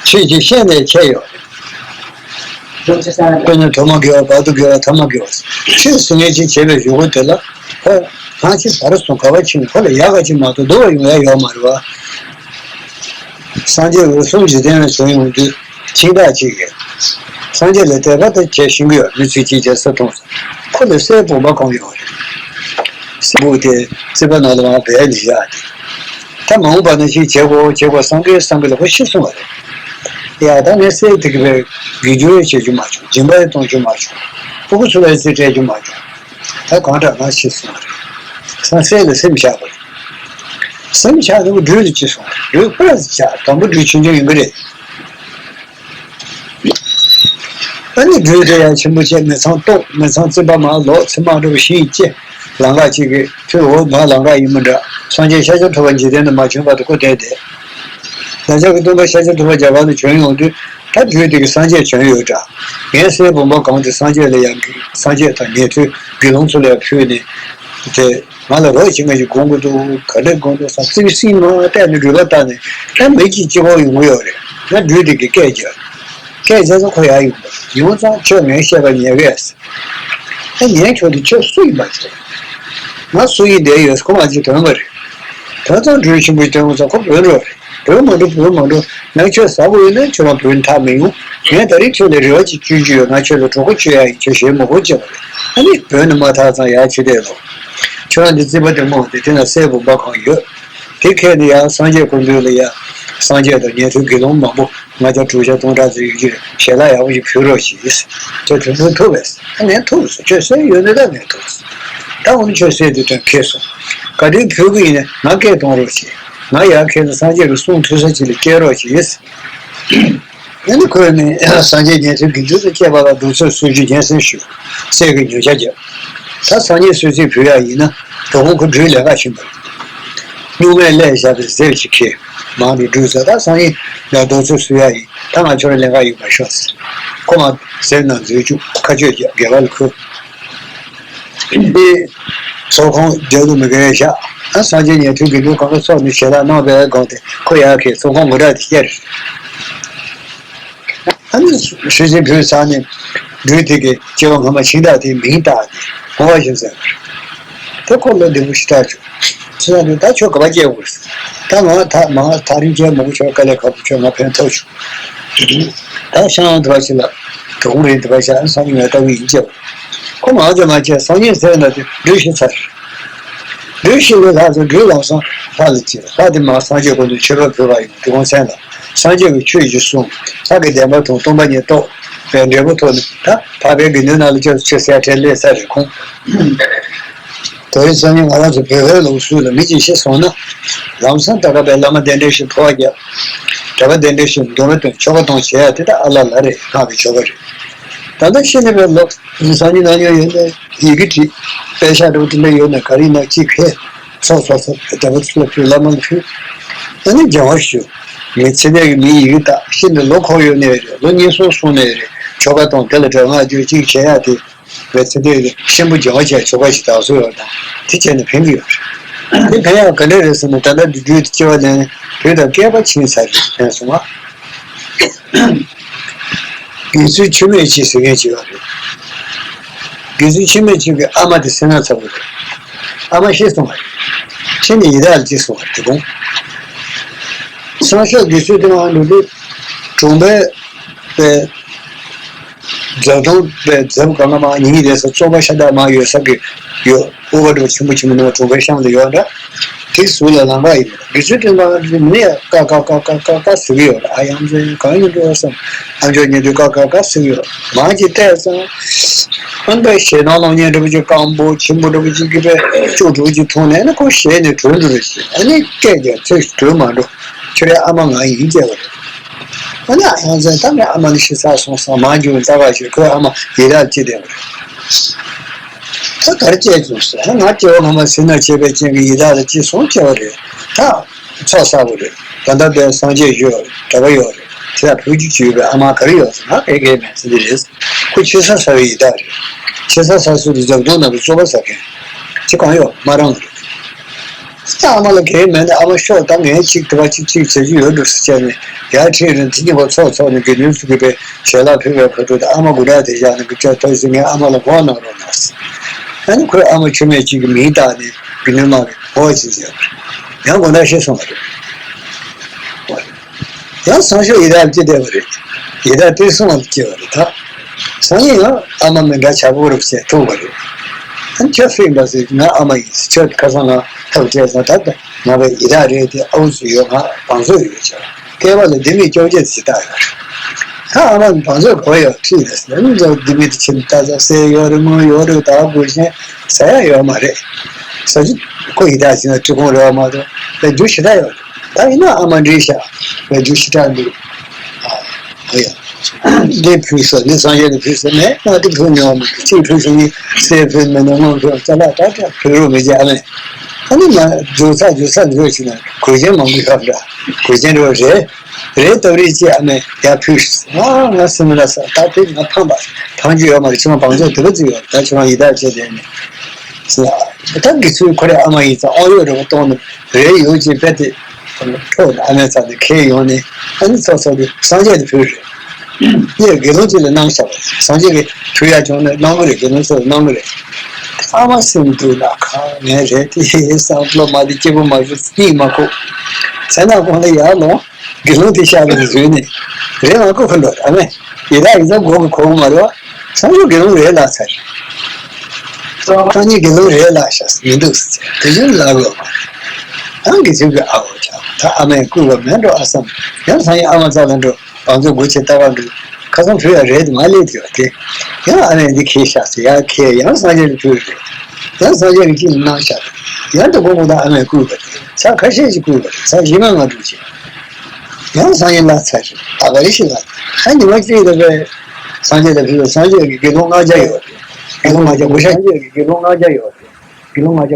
ཆོས་ཅིག་བཤད་ནས་ཁྱད་ཡོད་རེད། དཔེར་ན་ཐོག་མ་དགེ་བ་བར་དུ་དགེ་བ་ཐ་མ་དགེ་བ། ཆོས་ཟེར་མཁན་ཅིག་བྱེད་པའི་གཞུག་གུ་དེ་ལ་ཧོ། གང་ཅི་བར་སོང་ག་བ་ཕྱིན་ཁོ་ལ་ཡག་ག་ཅིག་མ་གཏོགས་སྡུག་པ་ཡོང་ཡ་ཡོད་མ་རེད་བ། སངས་རྒྱས་འོད་སྲུང་འཇིག་རྟེན་ལ་བྱོན་ཡོང་དུས་ཁྱིམ་བདག་ཅིག་གིས་སངས་རྒྱས་ལ་དད་པ་དང་བྱས་ཤིང་གི་ཡོད། མི་ཚེ་གཅིག་བྱས་ས་མཐོང་སོང་། ཁོ་ལ་སྲས་བུམ་པ་གང་ཡོད་རེད། སྲས་བུ་དེ་རྩིག་པ་ནང་ལ་མར་སྦས་ནས་བཞག་སྟེ། ད་མ་འོངས་པ་ན་ཅིག་བྱེད་དགོས་བྱེད་དགོས་བསམ་གི་བསམ་གི་ལ་ཁོ་ཤི་སོང་བ་རེད། ཡ་ད་ངས་སྲས་དེ་གི་བའི་དགེ་སྦྱོར་བྱེད་རྒྱུ་མ་བྱུང་། སྦྱིན་པ་གཏོང་རྒྱུ་མ་བྱུང་། སྤུ་གུ་ཚོ་ལ་རྩིས་སྤྲད་རྒྱུ་མ་བྱུང་། ད་གང་དྲག་ང་ཤི་སོང་བ་རེད། ཚང་སྲས་ལ་སེམས་བཞག་པ་རེད། སེམས་ཆགས་ནས་སྦྲུལ་ལ་སྐྱེས་སོང་། སྦྲུལ་ཕར་ཆགས། དང་པོ་སྦྲུལ་ཆུང་ཆུང་ཡིན་གྱི་རེད། ཨ་ནི་སྦྲུལ་དེ་ཡང་ཆེན་པོ་བྱས་མི་ཚང་བཏོག་མི་ཚང་རྩིག་པ་མར་ལོག་ཚེར་མ་འདྲ་བོ་ཞིག་སྐྱེས། ལམ་ཁ་གཅིག་གི་ཁྱོད་འོ་མ་ལམ་ཁ་ཡིན་མི་འདྲ། སངས་རྒྱས་ཤཱཀྱ་ཐུབ་པ་འཇིག་རྟེན་དུ་མ་བྱོན་བར་དུ་ཁོ་བསྡད་དེ། བདག་ཅག་གི་སྟོན་པ་ཤཱཀྱ་ཐུབ་པ་རྒྱ་གར་དུ་བྱོན་ཡོང་དུས་ད་སྦྲུལ་དེ་གི་སངས་རྒྱས་བྱོན་ཡོད་འདྲ། ངའི་སྲས་བུམ་པ་གང་དེ་སངས་རྒྱས་ལ་ཡང་སངས་རྒྱས་དང་ཉན་ཐོས་དགེ་སློང་ཚོ་ལ་ཡང་ཕུལ་ནས་དེ། ང་ལ་རོགས་བྱེད་མཁན་ཞིག་དགོངས་ཀྱི་འདུག་ག་འདྲ་དགོངས་འདུག་བསམ་རྩིག་སྲིན་མ་བལྟས་ནས་རུས་པ་བལྟས་ནས་ད་མི་གཅིག་སྐྱིད་པོ་ཡོང་གི་ཡོད་རེད། ང་སྦྲུལ་དེ་གི་སྐད་རྒྱག་སྐད་རྒྱག་ཙང་ཁོ་ཡར་ཡོང་པ་ཡོང་ཙང་ཁྱོད་ངའི་བཤད་པ་ཉན་གས། ད་ཉན་ཁྱོད་དེ་ཁྱོད་སུ་ཡིན་པ་ཁྱོད། ང་སུ་ཡིན་བསྡད་ཡོད་ཁོ་མ་གཅིག་དོན་པ་རེད། དོན་ཙང་སྦྲུལ་ཆེན་པོ་ཞིག་ཐོན་ཙང་ཁོ་བོད་འགྲོ་རེད། བོད་མ་འགྲོ་བོད་མ་འགྲོ། ང་ཁྱོད་ཟ་དགོས་ཡོད་ན་ཁྱོད་རང་བོད་ནས་ཐར་མི་ཡོང་། ངས་ད་རེས་ཁྱོད་ལ་རེ་བ་ཅིག་བཅོལ་རྒྱུ་ཡོད། ང་ཁྱོད་ལ་གྲོགས་པོ་བཅོལ་ཡ་ཡིན། ཁྱོད་ཞེ་མི་དགོས་བྱས་པ་རེད། ཨ་ནི་བོད་ནས་མ་ཐར་ཙང་ཡར་ཁྱོད་བསྡད་ལོ། ཁྱོད་རང་འདི་རྩིག་པ་དེ་རྨོངས་ཏེ་དེ་ན་སྲས་བུམ་པ་གང་ཡོད། དེ་ཁྱེར་ནས་ཡར་སངས་རྒྱས་སྐུ་མདུན་ལ་ཡར་སངས་རྒྱས་དང་ཉན་ཐོས་དགེ་སློང་མང་པོ་ལྔ་བརྒྱ་དྲུག་བརྒྱ་སྟོང་ཕྲག་ཙམ་ཡོད་ཀྱི་རེད། ཞལ་ལག་ཡག་པོ་ཞིག་ཕུལ་རོགས་ཞེས། ཁྱོད་དེ་ཚོ་ཐུབ་པས། ཨ་ངས་ཐུབ་སོང་། ཁྱོད་སྲས་ཡོད་ནི་ད་ངས་ཐུབ་སོང་། ད་འོ་ན་ཁྱོད་གསེར་དེ་དོན་ཁེལ་སོང་། ག་དུས་ཕུལ་གི་ཡིན་ན་ང་སྐད་གཏོང་རོགས་བྱེད། ང་ཡར་ཁྱེར་ནས་སངས་རྒྱས་ཀྱི་གསུང་ཐོས་ས་ཅིག་ལ་སྐྱེལ་རོགས་བྱེད། ཨ་ནི་ཁོས་ནི་སངས་རྒྱས་ཉན་ཐོས་དགེ་འདུན་དང་བཅས་པ་ལ་གདུགས་ཚོད་སུམ་ཅུ་སྙན་སེང་ཞུས། གསེར་གྱི་ཉོ་ཆ་བརྒྱབ། ད་སང་ཉིན་གསོལ་ཚིགས་ཕུལ་ཡག་ཡིན་ན་དོ་དགོང་ཁོ་སྦྲུལ་ལས་ཀ་ཕྱིན་པ་རེད། སྨྱུག་མས་བསླས་བཞག་པའི་གཟེབ་ཅིག་ཁྱེར། མང་དུ་སྦྲུལ་ཟེར། ད་སང་ཉིན་ཡང་གདུགས་ཚོད་སུ་ཡག་ཡིན། ད་ང་ཁྱོད་ལ་ལས་ཀ་ཡོད་མ་ཤོག་ཟེར། ཁོ་མ་གཟེབ་ནང་འཛུལ་བཅུག་ཁ་གཅོད་བརྒྱབ། སྒལ་པ་ལ་ཁུར། འདི་ཚོགས་ཁང་རྒྱབ་ཏུ་མི་དགའ་བཞག་ཨ་སངས་རྒྱས་ཉན་ཐོས་དགེ་འདུན་གང་ག་ཚོགས་ནས་ཞལ་ལག་གནང་བའི་སྒང་དེ་ཁོ་ཡར་ཁྱེར་ཚོགས་ཁང་མགོ་འདྲ་དེ་ཁྱེར། ཨ་ནི་ཞུ་ཅིན་ཕུན་ཚང་ནས་སྦྲུལ་དེ་གི་སྐྱེ་བ་སྔ་མ་ཤིང་རྟ་དེའི་མིང་བཏགས་ཏེ་བུང་བ་བཞིན་ཟེར་བ་རེད། དེ་ཁོ་ལོ་བདེ་པོ་ཞེ་དྲག་བྱུང་། ཚེ་སང་དུས་ད་ཁྱོད་ག་པར་སྐྱེ་དགོས། ད་ང་ད་མ་ཐག་རིང་སྐྱེ་མང་པོ་ཁྱོད་དཀའ་ལས་ཁག་པོ་ཁྱོད་ང་ཕན་ཐོགས་བྱུང་། ད་ཤང་དུ་བ་ཞིག་ལ་དོ་དགོང་རིང་དུ་བ་ཞག་སང་ཉིན་ང་ལྟ་བུ་ཡིན་སྐྱེ་བ། ཁོ་མ་ཚད་མ་བྱས་སང་ཉིན་ཟེར་ན་དེ་སྦྲུལ་ཤི་ཚར། སྦྲུལ་ཤི་ལས་ལྷག་ཚེ་སྦྲུལ་ལམ་སང་ལྷ་ལ་སྐྱེས། ལྷ་དེ་མ་སངས་རྒྱས་ཀུན་ཏུ་མཆོད་པ་ཕུལ་བ་ཡིན། དེ་གོང་མཚན་ལ་སངས་རྒྱས་ཀྱི་ཆོས་ཀྱི་གསུང་། ལྷ་གི་བདེན་པ་དང་སྟོང་པ་ཉིད་རྟོགས་པའི་འབྲས་བུ་ཐོབ་ནས་ད་འཕགས་པའི་དགེ་འདུན་ནང་ལ་ཆོས་ཆོས་ཟེར་ཁྲལ་སླེབས་ས་རེད་ཁོང་། དེ་རིང་སང་ཉིན་ང་རང་ཚོ་བོད་པའི་ལུགས་སྲོལ་ལ་མི་གཅིག་ཤི་སོང་ན། ལམ་སང་ད་ག་པའི་བླ་མ་གདན་འདྲེན་ཞིག་འཕོ་བ་རྒྱབ། གྲྭ་པ་གདན་འདྲེན་ཞིག་འདོན་པ་འདོན་ཆོ་ག་གཏོང་བྱེད་ཡ་དེ་ད་ཨ་ལ་ལ་རེད། སྔགས་ཀྱི་ཆོ་ག་རེད། ད་ལྟ་ཤི་ནས་པའི་ལོ་སང་ཉིན་གནངས་ཉིན་ཡོད་ནས་ཡི་གེ་བྲིས། པད་ཤག་འདྲ་བོ་དེ་འདྲ་ཡོད་ན་ག་རེ་ཡིན་ན་གཅིག་ཁེལ། ཚོགས་ཚོགས་ཚོགས་གྲྭ་པ་ཚོ་ལ་ཕུལ། བླ་མ་ལ་ཕུལ། ཨ་ནི་སྦྱང་བ་ཞུ། མི་ཚེ་འདས་ཀྱི་མིའི་ཡི་གེ་བཏགས། ཤི་ནས་ལོ་འཁོར་ཡོད་ནས་རེད། ལོ་ཉེར་གསུམ་སོང་ནས་རེད། ཆོ་ག་དང་དེ་ལ་འདྲ་སྔགས་བརྗོད་གཅིག་བྱེད་ཡ་དེ། བའི་ཚེ་འདས་ཀྱི་གཤིན་པོ་སྦྱང་བ་བྱས་ཆོ་ག་ཞིག་དག་སོ་ཡོད་དང་དེ་བྱས་ནས་ཕན་གྱི་ཡོད་རེད། དེ་ཕན་ཡག་ག་འདྲ་རེད་ཟེར་ན་ད་ལྟ་འདི་དུས་སྐྱེ་བ་ལེན་བུ་དང་སྐལ་པ་ཕྱིན་ཚར་རེད་ཕན་སོང་ང་། དགེ་ཚུལ་ཆུ་མེད་ཅིག་ཟེར་མཁན་ཅིག་ཡོད་རེད། དགེ་ཚུལ་ཆུ་མེད་ཅིག་གི་ཨ་མ་དེ་སེམས་ན་ཚ་བོ་རེད། ཨ་མ་ཤི་སོང་བ་རེད། ཤི་ནས་ཡི་དྭགས་ལ་སྐྱེས་སོང་བ་རེད་དེ་གོང་། སང་ཞོགས་དགེ་ཚུལ་དེ་མ་འགྲོ་དུས་གྲོང་པའི་པའི། རྫ་དོང་པའི་རྫབ་གང་ག་མ་ཉིན་གྱི་རེས་སུ་བཙོག་པ་ཤ་སྟག་མ་ཡོད་ས་གི་ཡོད། ཨུ་བ་འདྲ་ཆེན་པོ་ཆེན་པོ་ནང་གྲོང་པའི་གཤམ་དུ་ཡོད་འདྲ། དེ་ཟུར་ལ་ལམ་ཁ་ཡིན། དགེ་ཚུལ་སྟོན་པ་མི་ཡ་ཀ་ཀ་ཀ་ཀ་ཀ་ཀ་ཟེར་གི་ཡོད། ཨ་ཡང་ཚོ་གང་ཡིན་འགྲོ་བསམ། ཨ་མཆོག་ཉན་དུས་ཀ་ཀ་ཀ་ཟེར་གི་ཡོད། མ་ཅིག་བལྟས་ཙང་། ཨ་ནི་ཞེ་སྡང་གློ་བརྙན་འདྲ་པོ་ཅིག་སྐམ་པོ་ཆེན་པོ་འདྲ་པོ་ཅིག་གི་པའི་ལྕོག་གྲུ་ཅིག་མཐོང་ནས་ཨ་ནི་ཁོ་ཞེད་ནས་བྲོས་འགྲོ་རེད་ཟེར། ཨ་ནི་སྐད་ཀྱང་ཚིག་བྲོས་མ་འགྲོ། ཁྱོད་རའི་ཨ་མ་ང་ཡིན་ཅེས་པ་རེད། ཨ་ནི་ཨ་ཡང་ཚན་ད་ངའི་ཨ་མ་ནི་ཤི་ཚར་སོང་ཙང་མ་འགྱུར་ཙ་ག་ཞིག་ཁོའི་ཨ་མ་ཡི་དྭགས་ལ་སྐྱེས་བསྡད་པ་རེད། ད་ག་རེ་སྐྱེས་བྱུང་ཟེར་ང་སྐྱེ་བ་སྔ་མ་སེར་སྣ་བྱས་པའི་རྐྱེན་གྱིས་ཡི་དྭགས་ལ་སྐྱེས་སོང་སྐྱེ་བ་རེད། ད་ཚོགས་བསགས་པ་རེད། ད་ལྟ་པའི་སངས་རྒྱས་ཡོད་རེད། གྲྭ་པ་ཡོད་རེད། དེ་ལ་ཕུལ་རྒྱུ་ཅིག་ཡོད་པའི་ཨ་མ་ག་རེ་ཡོད་ཟེར་ང་ག་གེ་མེད་ཟེར་འདི་རེད། ཁོ་ཆེ་ས་ས་བའི་ཡི་དྭགས་རེད། ཆེ་ས་ས་སུ་རི་འཛམ་གདོང་ནང་གི་བཙོག་པ་ཟ་མཁན་ཅི་གང་ཡོད་མ་རང་རེད། ཨ་མ་ལ་གལ་མེད་ན་ཨ་མ་ཤོག་ད་ངས་གཅིག་དེ་བ་གཅིག་གཅིག་བྱེད་རྒྱུ་ཡོད་འགྲོ་ཟེར་བྱས་ནས་ཡར་ཁྲིད་རིང་དེ་གཉིས་པ་ཚོགས་ཚོགས་ནས་དགེ་འདུན་ཚོ་གི་པའི་ཞལ་ལག་ཕུལ་བའི་ཁ་ཐུག་ཏུ་ཨ་མ་དགུ་གྲགས་དེ་བཞག་ནས་གི་ཅོག་ཐོས་ཟིན་ངས་ཨ་མ་ལ་ངོ་གནང་རོགས་གནང་ཟེར། ཨ་ནི་ཁོས་ཨ་མ་ཆུ་མེད་གཅིག་གི་མིང་བཏགས་ནས་དགེ་འདུན་མ་གི་ངོ་ཅིག་ཟེར་ཡང་དགོང་དག་ཤི་སོང་བ་རེད། ཡང་སང་ཞོགས་ཡི་དྭགས་སྐྱེས་བསྡད་པ་རེད། ཡི་དྭགས་ཏེ་སུང་ལ་སྐྱེས་པ་རེད་ད། སང་ཉིན་ཡང་ཨ་མ་མི་འདྲ་ཆགས་པོ་རུ་བྱས་ཐུག་པ་རེད། ཨ་ནི་ཁྱོད་ཕིག་འདྲ་ཟེར་ང་ཨ་མ་ཡིན་ཟེར་ཁྱོད་ཁ་སང་ང་ཐབས་བྲལ་སོང་ད་ལྟ་ང་བའི་ཡི་དྭགས་རེད་དེ་ཨའུ་ཚོ་ཡོད་ང་བང་མཛོད་ཡོད་ཅེས་སྐལ་བ་ལ་ལྡེ་མིག་བཅོ་བརྒྱད་ཟེར་བཏགས་ཡོད་རེད། ད་ཨ་མ་བང་མཛོད་གོ་ཡོད་ཁྲིད་རེད་ཟེར་ནི་ལྡེ་མིག་དེ་ཕྱིན་ད་ཟ་ཟས་ཡོད་རེད་མོ་ཡོད་རེད་ད་དགོས་ཤེས་ཟ་ཡ་ཡོད་མ་རེད། ཟ་རྒྱུ་ཁོ་ཡི་དྭགས་ཟེར་ན་འཁྲུལ་ཁོང་རེད་བ་མ་གཏོགས་ལ་རྒྱུ་ཞེ་དྲག་ཡོད་རེད། ད་ཡིན་ན་ཨ་མ་འདྲིས་ཤག་བའི་རྒྱུ་ཞེ་དྲག་འདུག་ཨ་ཡ། འདི་ཕུལ་སོ་འདི་སངས་རྒྱས་ལ་ཕུལ་སོ་མེད་ང་འདི་ཕུལ་མྱོང་མི་འདུག་གཅིག་ཕུལ་སོ་ནི་གསེར་ཕུལ་མེད་ན་དངུལ་ཕུལ་ཙ་ལ་ད་ད་ཕུལ་རོགས་མི་བྱེད་ཨ་མས། ཨ་ནི་ང་རྒྱུ་ཚ་རྒྱུ་ཚ་འདི་ཕུལ་ཕྱིན་ན་གོས་ཆེན་མང་པོ་ཡོད་འདྲ་གོས་ཆེན་རེ་རེ་རེ་སྟབས་རེ་ཅི་ཨ་མས་ཡར་ཕུལ་ཤག་ང་ང་སེམས་ལ་ས་ད་ཕུལ་ང་ཕངས་པ་ཕངས་རྒྱུ་ཡོད་མ་རེད་ཁྱེད་རང་བང་མཛོད་དེ་བ་ཙི་ཡོད་ད་ཁྱེད་རང་ཡི་དྭགས་བྱས་དེ་ནི་ད་འདི་ཚུལ་ཁོ་རེ་ཨ་མ་ཡིན་ཙང་ཨོ་ཡོད་རེ་བ་གཏོང་ནི་རེ་ཡོད་ཅེས་དཔེ་དེ། ཁྲོ་ཨ་མའི་རྩ་ནས་ཁྱེར་ཡོང་ནས་ཨ་ནི་ཚོགས་ཚོགས་དུས་སངས་རྒྱས་དེ་ཕུལ་རེད། ངས་དགེ་སློང་གཅིག་ལ་གནང་བཞག་པ་སངས་རྒྱས་ཀྱིས་ཕུལ་ཡག་བྱུང་ནས་གནང་གི་རེད་དགེ་སློང་ཚོ་ལ་གནང་གི་རེད། ཨ་མ་སེམས་སྡུག་ན་ཁ་ངས་རེད་དེ་བསམ་བློ་མ་དེ་སྐྱིད་པོ་མ་བྱུང་སྙིང་མ་ཁུག་ཚེ་ན་གོང་ལ་ཡར་ལོངས་དགེ་སློང་དེ་ཤག་ལ་འཛུལ་ནས་རེད་མ་ཁུག་ཁུ་འགྲོ་ཨ་མས་ཡི་དྭགས་ཡི་དྭགས་མགོ་གི་གོང་མ་རེད་བ། སངས་རྒྱས་དགེ་སློང་རེད་ལགས་ཚར། སངས་རྒྱས་དགེ་སློང་རེད་ལགས་ཤག་མི་འདུག་ཟེར་དེ་བཞིན་ལབ་ཡོད་མ་རེད། ཨང་དགེ་ཚུལ་གྱི་ཨ་འོ་ཆགས་ད་ཨ་མས་བསྐུལ་བ་མེད་འགྲོ་ཨ་བསམ་ཡང་སང་ཉིན་ཨ་མ་རྩ་ལ་འགྲོ་བང་མཛོད་སྒོ་ཕྱེ་ལྟ་ག་འགྲོ་ཁ་སང་བུ་ཡང་རེད་དུ་མ་སླེབས་དུས་དེ་ཡང་ཨ་མས་འདི་ཁྱེར་ཤག་ཟེར་ཡང་ཁྱེར་ཡང་སངས་རྒྱས་ལ་ཕུལ་རེད། ཡང་སངས་རྒྱས་ཀྱིས་ཅི་གནང་བཞག་ཡང་དེ་གོང་མ་དང་ཨ་མས་བསྐུལ་བ་རེད། ཚར་ཁ་ཤས་ཤིག་བསྐུལ་བ་རེད། ཚར་བཞི་ལྔ་ལྔ་དྲུག་ཅིག་ཡང་སངས་རྒྱས་ལ་ཚར་རེད། ད་ག་རེ་ཞིག་ལ། ཨ་ཉི་མ་གཅིག་ལ་བས་སངས་རྒྱས་དང་ཕེབས་པའི་སངས་རྒྱས་ཀྱི་དགེ་སློང་ལྔ་བརྒྱ་ཡོད་རེད། དགེ་སློང་ལྔ་བརྒྱ་གོ་ཤ་སངས་རྒྱས་ཀྱི་དགེ་སློང་ལྔ་བརྒྱ་ཡོད་རེད། དགེ་སློང་ལྔ་བརྒྱ།